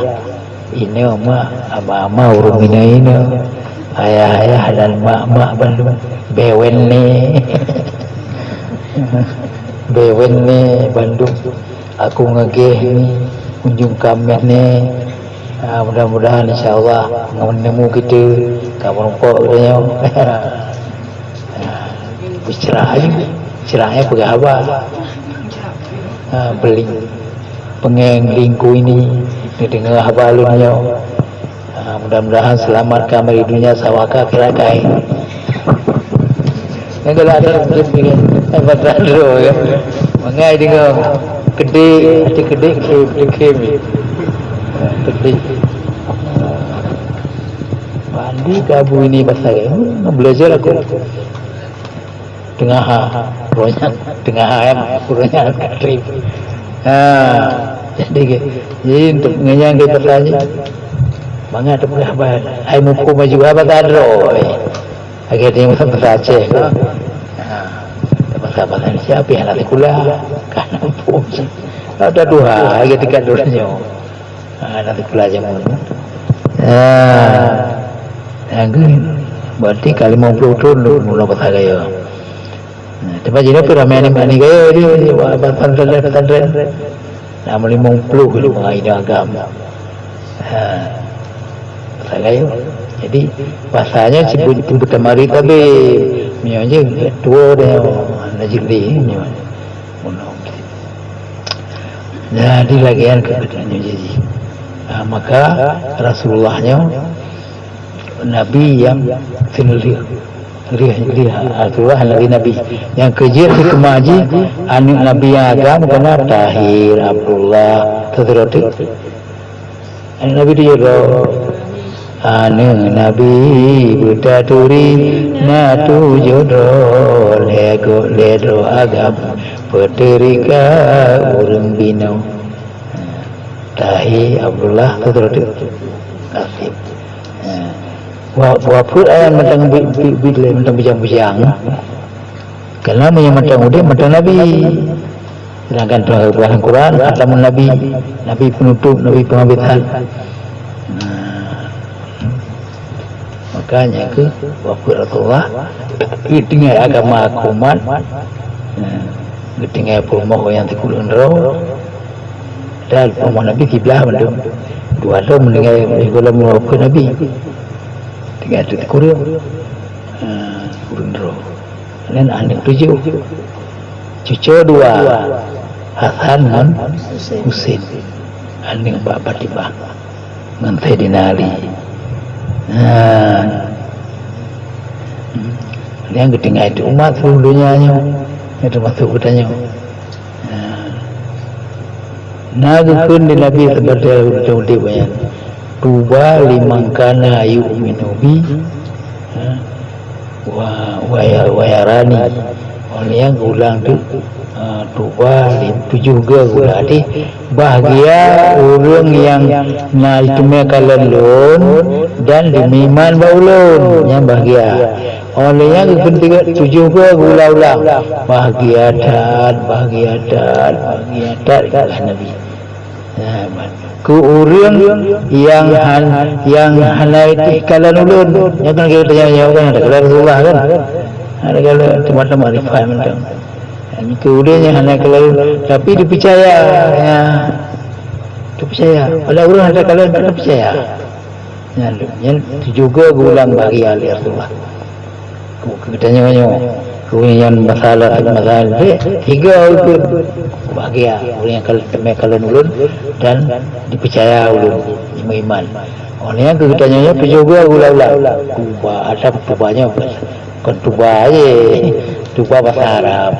Inoe ma, ama-ama ureueng inoe-inoe. Ayah-ayah dan mak-mak bandum, bewen ni. Bewen ni bandum. Aku ngegeh ni, kunjung kameh ni. Ah, mudah-mudahan, insya Allah, ngon nemu kita ka meureumpok geutanyoe. Beucerai, cerai peugah haba. Ha, beling. Pengeng lingku ini, neudeungoe haba lôn nyoe. Ha, mudah-mudahan selamat ka dari dunia sawa ka akhirat kai. Nyang galak ada mungkin dengan hebat droe ya. Mangai deungoe keudek, hati keudek, keudek, keudek. Keudek. Pandi kabu ini pasal ya. Belajar aku. Teungaha, roh nyan teungaha, em, roh nyan karib. Ha, jadi ke, jadi untuk ngenyang ke pasal ni, mangat teupeugah bah, hai muphom maju, haba tadroe. Lagèe teunyong pasal Aceh, ha. Pasal-pasal siapa yang nak sekolah, kan muphom. Ada dua, lagèe tingkat dua nyoe. Ha, na sikula jameun. Ha. Nyang keu, berarti ka limong ploh thon lôn mula pasal kaya. Ha, teuma jinoe pih ramé aneuk-aneuk kaya di, di pesantren-pesantren. Na limong ploh lôn mengaji agam. Ha. Pasal kaya. Jadi, pasanya sibuk, sibuk tamari tabe. Mio je, tua dah, na jadi, mio. Jadi lagèe nyan keu geutanyoe jadi. Ah, maka Rasulullah nyoe nabi nyang seuneulheueh. Lheueh, lheueh Rasulullah lagi nabi. Nyang keu jeuet hikmah jih, aneuk nabi nyang agam keunan Tahir, Abdullah, seuteuroe teuk. Aneuk Nabi tujoh droe. Aneuk Nabi beutaturi na tujoh droe, lhèe gob lhèe droe agam, peuteurika ureueng binoe. Tahir, Abdullah, tu, tu, tu. Asyik. Ha. Wa-, wafeuet ayat mantong bi-, bi-, bi-, mantong bujang-bujang. Karena meunyoe mantong udép, mantong nabi. Sedangkan Tuhan geupeugah lam Quran, khatamun nabi, nabi penutup, nabi penghabis hal. Nah, makanya ke wafeuet Rasulullah, geutinggai agama keu umat, nah, geutinggai peurumoh nyang sikureueng droe, dan peurumoh Nabi siblah mandum. Dua droe meuninggai gohlom wafeuet Nabi. Tinggai sikureueng. Nah, sikureueng droe. Nyan aneuk tujoh. Cucoe dua, Hasan ngon Husein. Aneuk bak Fatimah ngon Saidina Ali. Nah. Nyang geutinggai teuh umat seuluruh donya nyoe. Nyan teumasok geutanyoe. Na geukheun lé Nabi sebagai udép nyan, "Tuba liman kana yu'minu bi, ha, wa, wa ya-, wa yarani." Óh lheueh nyan geulang teuk, ha, "Tuba li-, tujoh geuh geulah deh, bahgia ureuëng nyang na jiteumé kalon lôn dan jimeuiman bak ulôn, nyan bahgia." Óh lheueh nyan geukheun sigoe tujoh geuh geuulang-ulang, "Bahgia that, bahgia that, bahgia that," kheun Nabi. Nah, keu ureuëng nyang han-, nyang hana jiteukalon ulôn, nyan kan geutanyong-tanyong kan, ada kala Rasulullah kan? Ada kala teuma-teuma rifai mantong. Keu ureuëng nyang hana kalon, tapi dipeucaya, ya. Dipeucaya. Padahai ureuëng hana kalon, tak peucaya. Nyan, nyan tujoh geuh geuulang bahgia lé Rasulullah. Keu geutanyoe nyoe, keu nyan masalah, masalah lé, tiga ukeue bahgia, ureuëng nyang kal-, teumé kalon ulôn dan dipeucaya ulôn, jimeuiman. Óh lheueh nyan keu geutanyoe nyoe tujoh geuh geuulang-ulang. Tuba, asai tuba nyoe. Kon tuba aja, tuba bahasa Arab.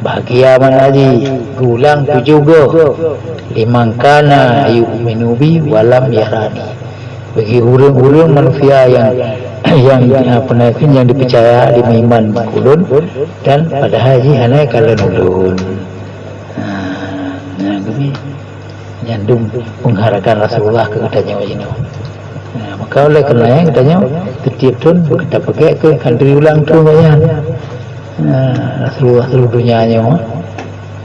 Bahgia makna jih, geuulang tujoh geuh. "Liman kana yu'minu bi walam yarani." Bagi ureuëng-ureuëng manusia nyang, nyang, apa nama, nyang dipeucaya, jimeuiman bak ulôn, dan padahai jih hana kalon ulôn. Ha, nah, geubi. Nyan dum peungharapan Rasulullah keu geutanyoe jinoe. Nah, maka oleh kareuna nyan geutanyoe teutiep thon geutanyoe peugét keu khanduri ulang thon nyan. Nah, Rasulullah seuluruh donya nyoe.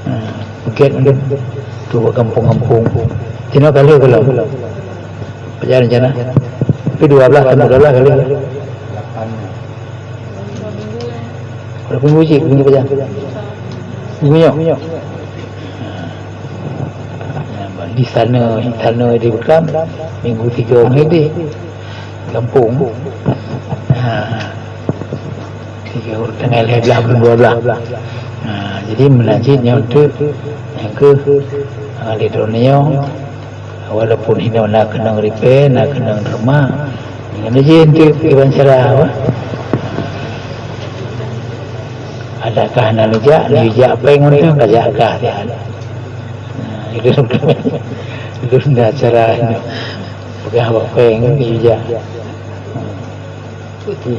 Nah, peugét mandum tu bak gampông-gampông. Jinoe ka lheueh gohlom. Pajan rencana? Tapi dua belas, dua belas ka lheueh. Berapa minggu cit? Minggu pajan? Minggu nyoe? Di sana, di sana di Bekam, minggu tiga minggu di gampông. Ha. Tiga, tanggai lhèe blah, bulan dua blah. Ha, jadi meunan cit nyoe teuk, nyang keuh, ha, lé droeneuh nyoe, walaupun hinoe na keunong ripèe, na keunong teuma, ngon jih eunteuk kiban cara, wah. Adakah na neujak, neujak péng mantong, ka jak kah siat. Nah, itu, itu sudah cara itu. Peugah bak péng, neujak. Jadi,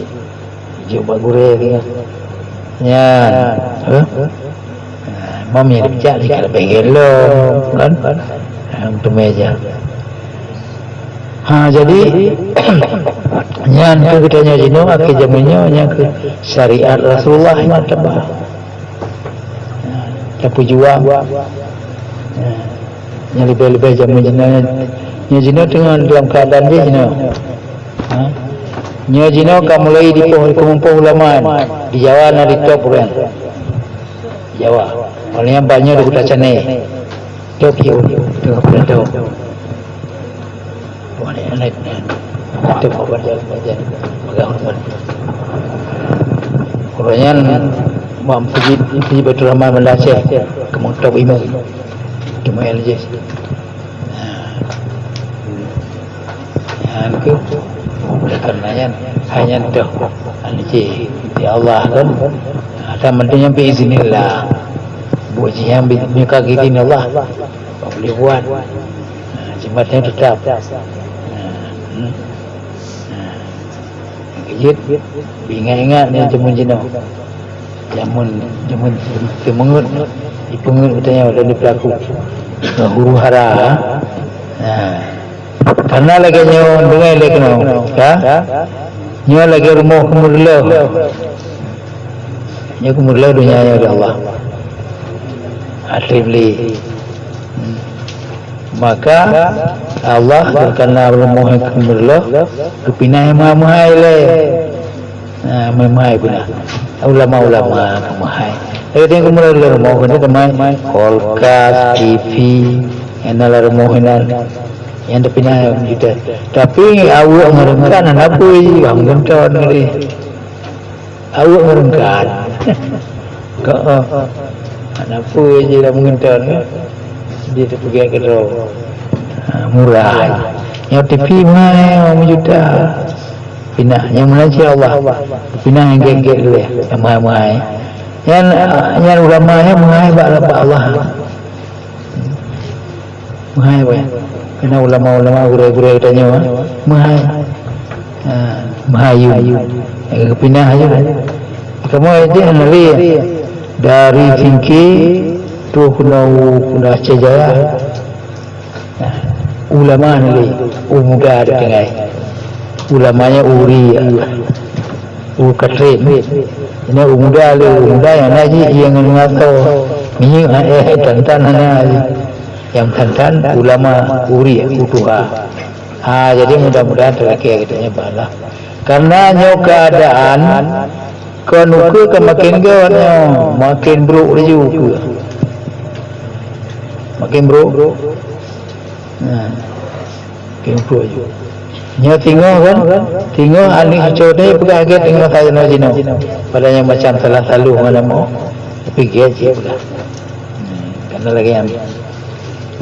jok bak gurèe dia. Nyan, eh? Nah, mam yang dipecah di kalau pengen lo, kan? Nah, untuk meja. Ha, jadi, nyan keuh geutanyoe jinoe, akhé jameun nyoe, nyan keuh syariat Rasulullah nyan teuba. Ha, tapeujuang. Ha, nyan leubeh-leubeh jameun jinoe, nyan jinoe teungoh dalam keuadaan jih jinoe. Ha? Nyoe jinoe ka mulai dipoh, dipeumeupoh ulama, di Jawa na di top kan. Jawa. Oleh nyan banyak di Kuta Canai. Top yo, tengah peurintah. Wah, ni anak. Top apa dia, apa dia. Pegang hormat. Kalau nyan, Imam Sujid, Sujid Baitur Rahman Banda Aceh, keumong top imum. Cuma L J. Nah. Nyan keuh, oleh karena nyan, hai nyan toh, anu cit, ya Allah kan. Ada mantong nyang bi iznillah. Buet jih nyang bi, nyang ka geuizin Allah, boleh buat. Nah, jimat nyan tetap. Nah, hmm. Nah. Jeuet, ingat-ingat nyan jameun jinoe. Jameun, jameun teumeungeut, jipeungeut geutanyoe dan jipeulaku. Huru-hara. Nah. Karena lagèe nyoe, deungö lé keunoe, ka? Nyoe lagèe rumoh keumeureuloh. Nyoe keumeureuloh donya nyoe di Allah. Até beli. Hmm. Maka Allah geukeuna rumoh keumeureuloh, geupinah meuhai-meuhai lé. Nah, meuhai-meuhai pinah. Ulama-ulama keumeureuloh. Tapi teuka keumeureuloh rumoh keunan teumai kulkas, T V, nyang na lam rumoh nyan. Nyang teupinah juta. Tapi aweuek meureuka na peue, bang geuntôn geude. Aweuek meureuka. Heeh. Hana peue jih lam meugeunton, kan? Dia teupeugah keudroe. Ha, murah. Nyoe T V meuhai, lima juta. Pinah, nyang meunan cit Allah. Pinah nyang gét-gét lé, nyang meuhai-meuhai. Nyan, nyan ulama nyan meuhai bak, bak Allah. Meuhai, weh. Keunan ulama-ulama, gurèe-gurèe geutanyoe, meuhai. Ha, meuhai yum. Eh, geupinah yum. Kamoe jih hana lé. Dari Singkè, troh keunoe u, keunoe Aceh Jaya. Nah, ulama hana lé, u muda tinggai. Ulama nyan u ri, u katrém. Nyan u muda lé, u muda nyang na jih, nyang ngon ngasoe. Minyeuk, eh, tan-tan hana jih. Nyang tan-tan ulama u ri, u tuha. Ha, jadi mudah-mudahan teulakèe geutanyoe bak Allah. Karena nyoe keuadaan kon ukeue ka makin gèt nyoe, makin brôk laju ukeue. Makin brôk. Nah, makin brôk laju. Nyoe singoh kan, singoh aneuk cucoe teuh peugah gèt singoh sajan jinoe. Padahai nyan macam salah saloh ngon amoe, tapi gèt cit peugah. Hmm, karena lagèe nyan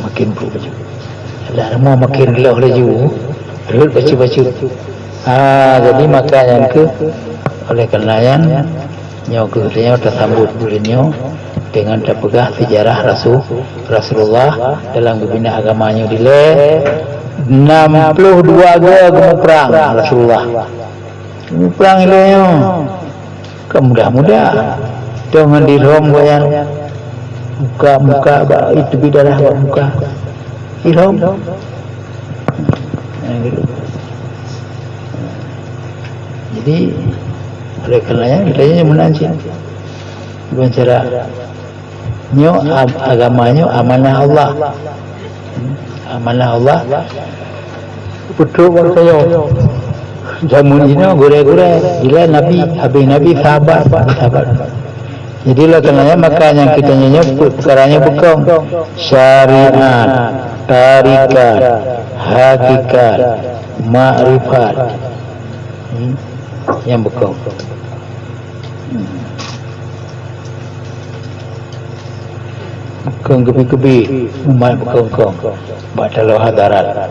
makin brôk laju. Adak rumoh makin reuloh laju, rhot bacut-bacut. Ha, jadi maka nyan keuh, oleh karena nyan, nyoe keuh tanyoe tasambot buleuen nyoe deungon tapeugah seujarah Rasul, Rasulullah dalam geubina agama nyoe dilèe nam ploh dua goe geumuprang Rasulullah. Geumuprang ilèe nyoe. Kon mudah-mudah. Dong ngon dirhom gobnyan. Muka-muka bak itu bi darah bak muka. Dirhom. Nah, gitu. Jadi, oleh karena nyan, kita nyoe meunan cit. Bukan cara nyoe, ag-, agama nyoe amanah Allah. Amanah Allah. Peutrok bangsa nyoe. Jameun jinoe gurée-gurée, bila Nabi, habéh Nabi sahabat, sahabat. Jadi, oleh karenanya, maka nyang kita nyoe nyoe pe-, peukara nyoe beukong. Syariat, tarekat, hakikat, makrifat. Hmm? Nyang beukong. Hmm. Beukong keubi-keubi, umat beukong-kong. Bak taloe hadarat.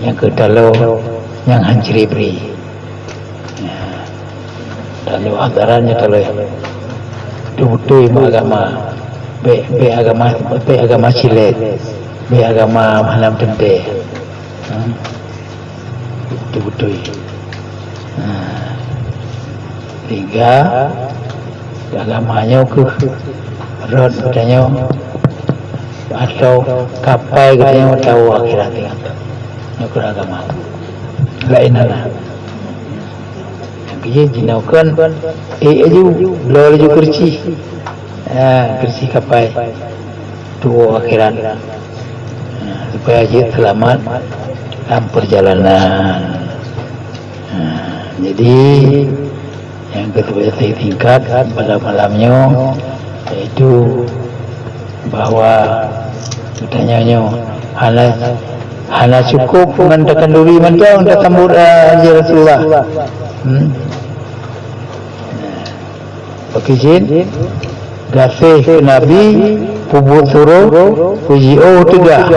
Nyang keu taloe nyang han cre bri. Taloe hadarat nyoe taloe. Beutôi-beutôi agama. Bék, bék agama, bék agama cilet. Bék agama hana meuteumé. Hmm. Beutôi-beutôi. Nah, tiga, agama nyoe keuh rot geutanyoe atau kapai geutanyoe tawoe akhirat nyoe. Nyoe keuh agama. Laén hana. Nyang keujeuet jinoe kon, ék laju, bloe laju keureuci. Ha, keureuci kapai. Tuwoe akhirat. Ha, supaya jeuet seulamat lam peurjalanan. Ha, jadi, nyang keu supaya singkat pada malam nyoe, yaitu bahwa geutanyoe nyoe hana, hana cukup ngon takanduri mantong tasambot, eh, ya Rasulullah. Hmm. Pakri jin, gaséh keu Nabi, peubuet suroh, peujiôh teuga,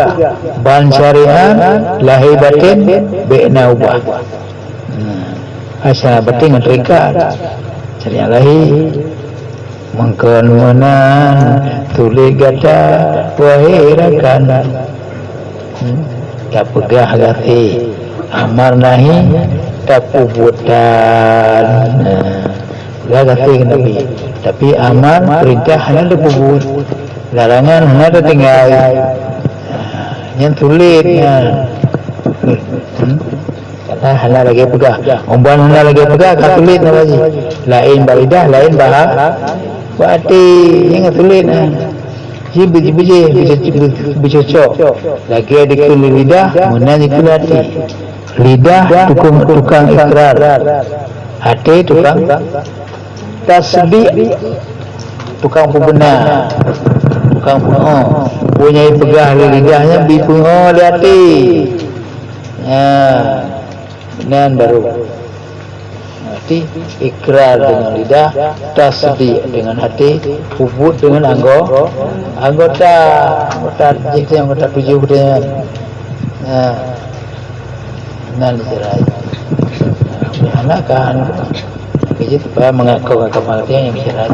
ban syariat, lahé batén, bék na ubah. Nah, asai batén ngon tarekat. Syariat lahé, meukeun meunan, tuléh gata, wahé rakan. Hmm, tapeugah gaséh, amar nahi, tapeubuet tan. Nah, peugah gaséh keu Nabi. Tapi amar, peurintah hana tapeubuet. Larangan hana tatinggai. Nah, nyan sulet nyan. Hmm? Karena hana lagée peugah. Umban hana lagée peugah, ka sulet nama jih. Laén bak lidah, laén bak, bak até. Nyan ka sulet nyan. Ji beuji-beuji, beucocok. Lagée dikeue lé lidah, meunan jikeue lé até. Lidah tukang, tukang ikrar. Até tukang tasdik. Tukang peubeuna. Tukang peubeuna. Peue nyang jipeugah lé lidah nyan, jipeungoh lé até. Ya. Nan baru. Berarti ikrar dengan lidah, tasdik dengan hati, peubuet dengan anggo-, anggota, anggota jih tu, anggota tujoh tu. Ya. Nan cerai. Anak kan, jadi supaya mengaku agama dia yang cerai.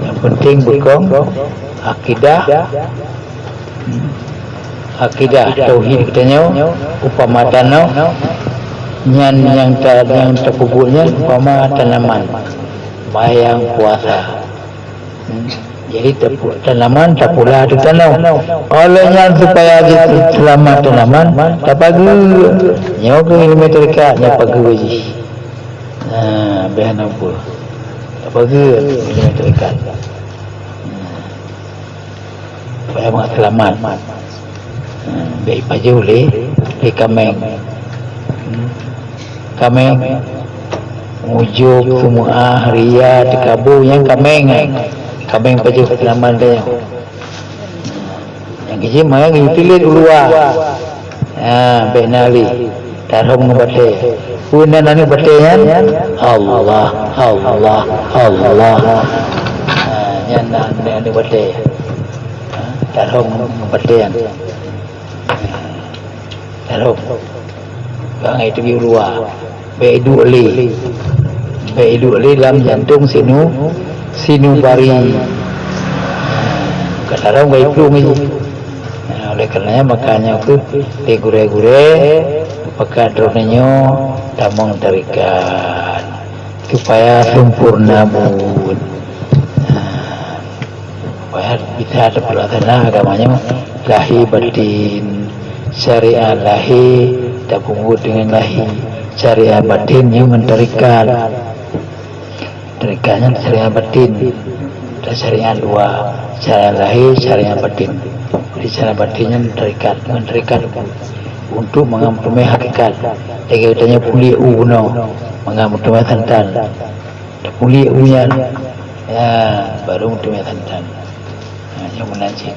Yang penting beukong akidah. Akidah tauhid geutanyoe, upama tanoh, nyan nyang ta-, nyang tapeubuet nyan upama tanaman, bayang puasa. Hmm. Jadi, tapu-, tanaman tapula ateueh tanoh. Oleh nyan, supaya jeuet seulamat tanaman, tapageue. Nyoe keuh ileumèe tarekat, nyoe pageue jih. Nah, bèk hana peue. Tapageue ileumèe tarekat. Nah. Supaya mangat seulamat. Ha, bèk ipajoh lé, lé kaméng. Hmm. Kaméng, ujub, sumeu'ah, ria, teukabô, nyan kaméng, eh. Kaméng pajoh seulamat geutanyoe. Nyang keujeuet mangat geuyue tilét u luwa. Ha, bèk na lé. Tarhom ngon batèe. Peue nan aneuk batèe nyan? Allah, Allah, Allah. Ha, nyan na aneuk batèe. Ha, tarhom ngon batèe nyan. Tarhom. Bangai teubieu luwa. Bèk iduek lé. Bèk iduek lé lam jantong sinu-, sinubari. Ka tarhom ka iplueng lé. Nah, oleh karenanya, makanya keuh lé gurèe-gurèe, pakat droeneuh nyoe tamong tarekat, supaya sempurna buet. Nah, supaya bisa tapeulasana agama nyoe lahé batin, syariat lahé tapeubuet deungon lahé, syariat batin nyoe ngon tarekat. Tarekat nyan syariat batin, dan syariat luwa, syariat lahé, syariat batin. Jadi, syariat batin nyan tarekat, ngon tarekat. Untuk mangat meuteumé hakikat. Lagèe geutanyoe puléh u bunoe, mangat meuteumé santan. Tapuléh u nyan, ya, baru meuteumé santan. Ha, nyoe meunan cit.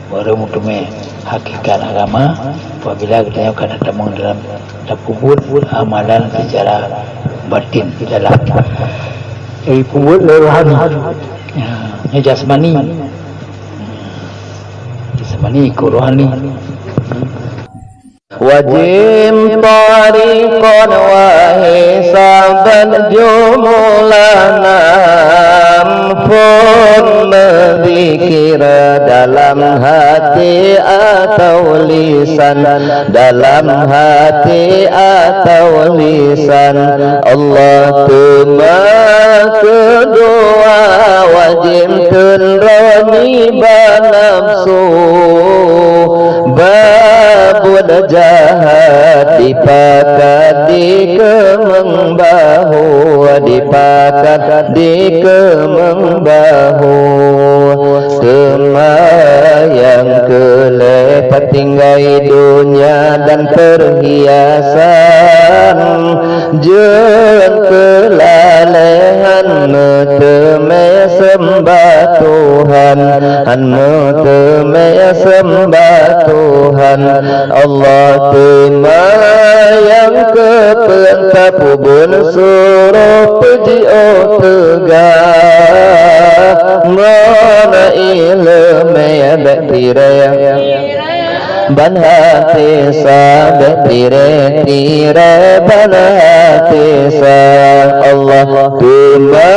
Baru meuteumé hakikat agama, apabila geutanyoe ka tatamong dalam tapeubuet amalan secara batin, di dalam. Jadi, peubuet lé rohani. Ya, nyoe jasmani. Jasmani, ikut rohani. Wajib tariqan wa hisaban jumlana, phon meuzikir dalam hati atau lisan, dalam hati atau lisan. Allah teuma keudua wajib teun droe nibak nafsu. Babuet jahat dipakat dikeumeung bahu, dipakat dikeumeung bahu. Teuma nyang keu lhèe tatinggai donya dan perhiasan. Jeuet keu lalèe han meuteumé seumbah Tuhan, han meuteumé seumbah Tuhan. Allah teuma nyang keu peuet tapeubuet suroh peujiôh teuga. Ngon ileumèe bèk tirèe. Ban até sa bèk tirèe-tirèe ban até sa. Allah teuma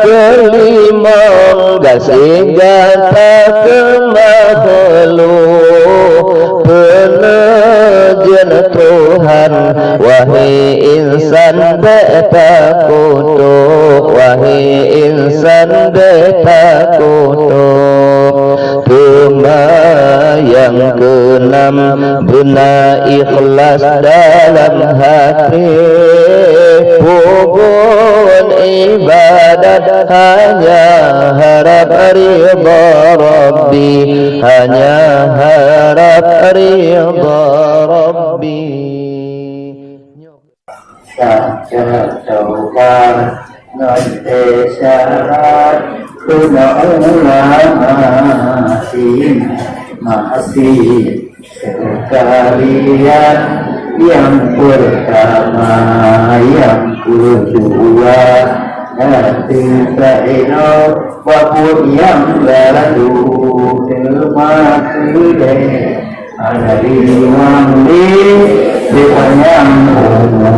keulimong gaséh gata keu makhluk. Peuneujeuet Tuhan, wahé insan bèk takutok, wahé insan bèk takutok. Teuma nyang keunam, beuna ikhlas dalam até, peubuet ibadat hanya harab ridha Rabbi, hanya harab ridha Rabbi. Saja taubat ngon isyarat, keunoe ulama sin masih sekalian. Nyang peurtama, nyang keudua, dan teuka inoe bak buet nyang lalu teuma keudeh. Ada di ruang di, di panyang umur.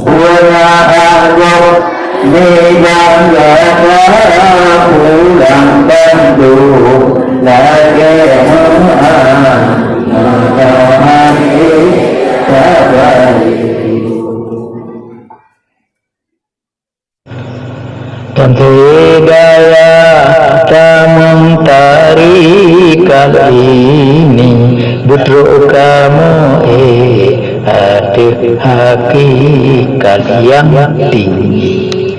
Pula agong di bangga pulang bandum lagèe meu'ah, meu'ah hati tabari. Teuntèe gaya tamong tarikat ini, beutrok kamoe ateueh hakikat nyang tinggi.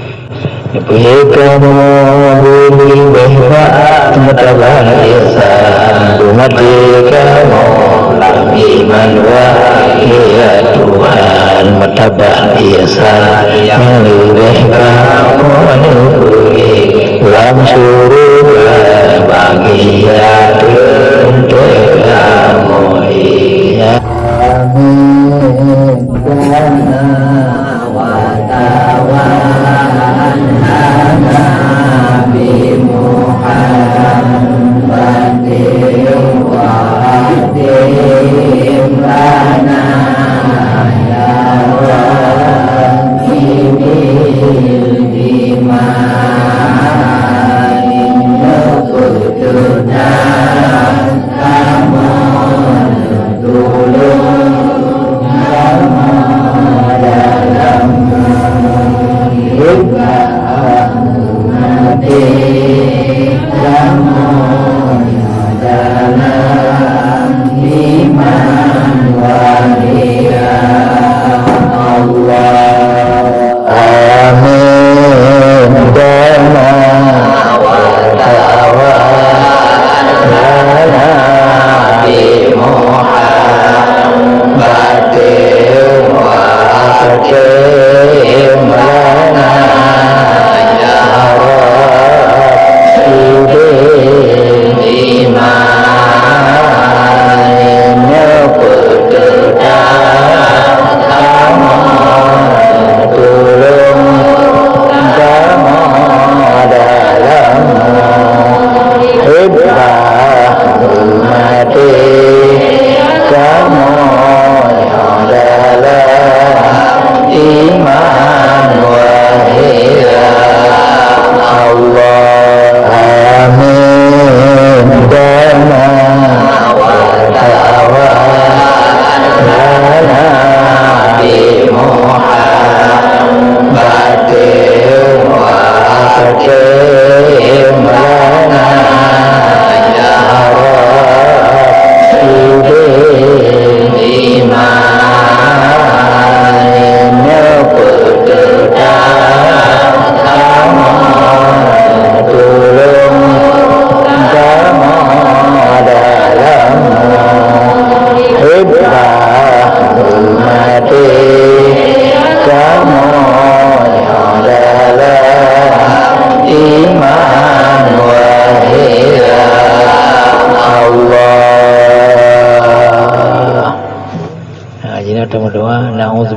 Leubeh kamoe leubeh bak meutabah ihsan, beumaté kamoe lam iman, wahé ya Tuhan, meutabah ihsan nyang leubeh kamoe neubri lam syeuruga bagia teuntèe kamoe. Amin. Wa tawallana Nabi Muhammad wa adim lana ya Rabbi bil iman.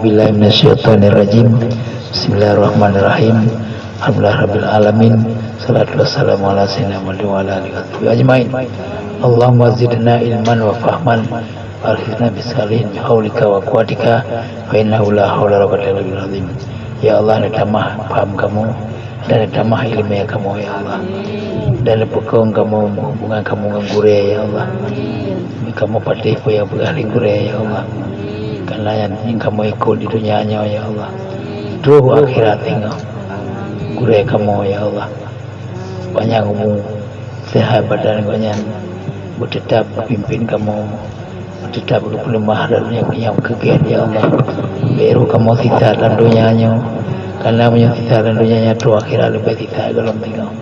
Billahi minasyaitonirrajim. Bismillahirrahmanirrahim. Alhamdulillahirabbil alamin. Salatu wassalamu ala sayyidina Muhammadin wa ala alihi wa sahbihi ajmain. Allahumma zidna ilman wa fahman. Alhiqna bis salihin bi haulika wa quwwatika, fa innahu la haula wa la quwwata illa billahil azim. Ya Allah, neutamah paham kamoe dan neutamah ileumèe kamoe, ya Allah. Dan neupeukong kamoe hubungan kamoe ngon gurèe, ya Allah. Kamoe patéh peue nyang peugah lé gurèe, ya Allah. Karena nyang kamoe ikot di dunia nyoe, ya Allah. Troh akhirat singoh gurèe kamoe, ya Allah. Panyang umu, seuhat badan gobnyan, beuteutab geupimpén kamoe, beuteutab geupeuleumah lé nyang, nyang keugét, ya Allah. Bèk roh kamoe sisat lam donya nyoe, karena meunyoe sisat lam donya nyoe, troh akhirat leubeh sisat gohlom singoh.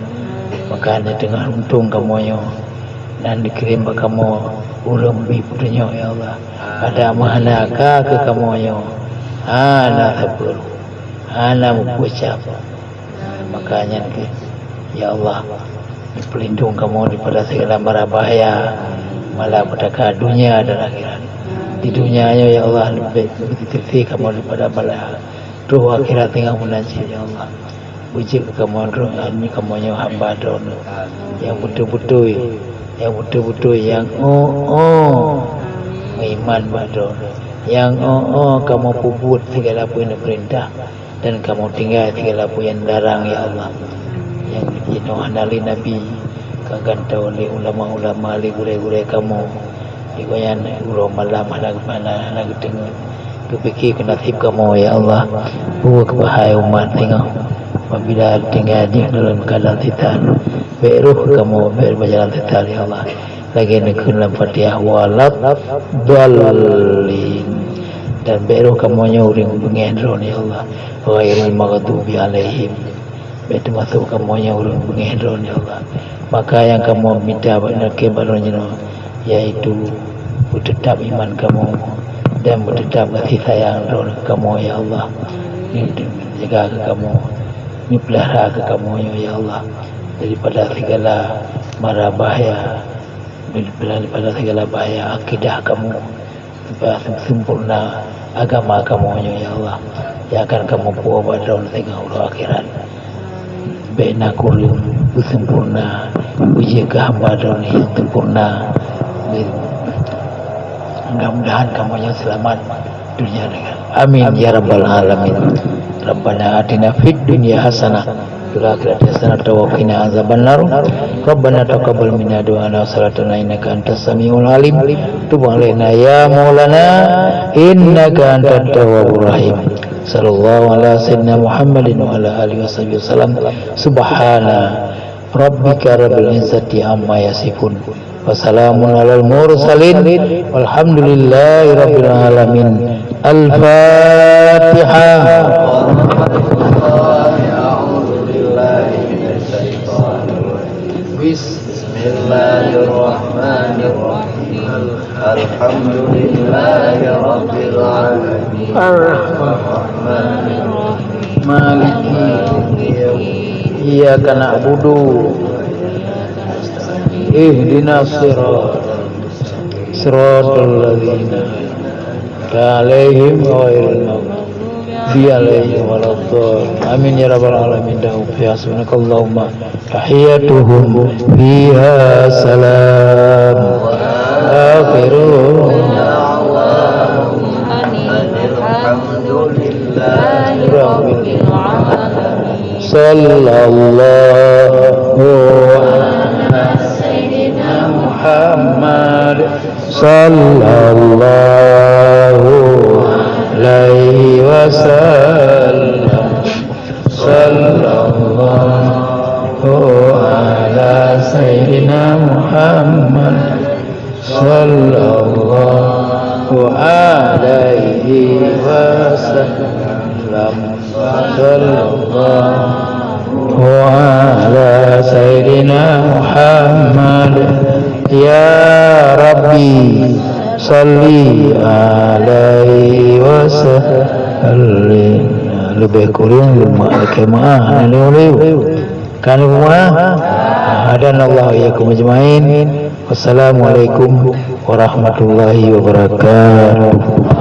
Maka nyoe teungoh untông kamoe nyoe, dan geukirém bak kamoe ureueng bri peutunyok, ya Allah. Adak meuhana ka keu kamoe nyoe, hana sapeue, hana meupeucap. Maka nyan keuh, ya Allah, neupeulindong kamoe daripada segala mara bahaya, malapetaka dunia dan akhirat. Di dunia nyoe, ya Allah, leubeh beuteuteupeu kamoe daripada bala. Troh akhirat singoh meunan cit, ya Allah. Beujeuet keu kamoe droe, kamoe nyoe hamba Droeneuh nyang beutôi-beutôi, nyang beutôi-beutôi, nyang, oh, oh, meuiman bak Droeneuh, nyang, oh, oh, kamoe peubuet segala peue nyang neupeurintah. Dan kamoe tinggai sigala peue nyang larang, ya Allah. Nyang jinoe hana lé Nabi, ka gantoe lé ulama-ulama, lé gurèe-gurèe kamoe. Di gobnyan uroe malam hana, hana, hana geuteungeut. Geupike keu naseb kamoe, ya Allah. Peue keuh hai umat singoh, apabila tinggai jih dalam keuadaan sisat, bèk roh kamoe bèk bak jalan sisat, ya Allah. Lagèe neukheun lam Fatihah, "Waladdallin." Dan bèk roh kamoe nyoe ureueng beungèh Droeneuh, ya Allah. "Ghairil maghdubi alaihim." Bèk teumasok kamoe nyoe ureueng beungèh Droeneuh, ya Allah. Maka nyang kamoe mita bak, lakèe bak Droeneuh jinoe, yaitu beuteutab iman kamoe dan beuteutab kasih sayang Droeneuh keu kamoe, ya Allah. Neujaga keu kamoe, neupeulihara keu kamoe nyoe, ya Allah, daripada segala mara bahaya. Daripada segala bahaya akidah kamoe, supaya sempurna agama kamoe nyoe, ya Allah, nyang akan kamoe puwoe bak Droeneuh singoh uroe akhirat. Bèk na kureueng, beusempurna, beujeuet keu hamba Droeneuh nyang sempurna. Mudah-mudahan kamoe nyoe seulamat dunia dan akhirat. Amin ya rabbal alamin. Rabbana atina fid dunya hasanah, fil akhirati hasanatan wa qina azabannar. Rabbana taqabbal minna du'ana wa salatana innaka antas samiul alim. Tub alaina ya maulana innaka antat tawwabur rahim. Sallallahu ala sayyidina Muhammadin wa ala alihi wa sahbihi wasallam. Subhana rabbika rabbil izzati amma yasifun. Wa salamun alal mursalin. Walhamdulillahi rabbil alamin. Al-Fatihah. Bismillahirrahmanirrahim. Alhamdulillahi rabbil alamin. Ar-Rahmanir Rahim. Maliki yaumiddin. Iyyaka na'budu. Ihdinas siratal mustaqim. Siratal ladzina an'amta 'alaihim ghairil maghdubi 'alaihim waladdallin. Amin ya rabbal alamin. Dan hasbunakallahumma. Tahiyyatuhum fiha salam. Wa akhiru da'wahum anil hamdulillahi rabbil alamin. Sallallahu ala sayyidina Muhammad. Sallallahu alaihi wasallam. Sallallahu ala sayyidina Muhammad. Sallallahu alaihi wasallam. Sallallahu ala sayyidina Muhammad. Ya Rabbi, salli alaihi wasallim. Leubeh kureueng leumak lakèe meu'ah, na lewat-lewat. Kan lewat meu'ah? Hadanallahu wa iyyakum ajmain. Wassalamualaikum warahmatullahi wabarakatuh.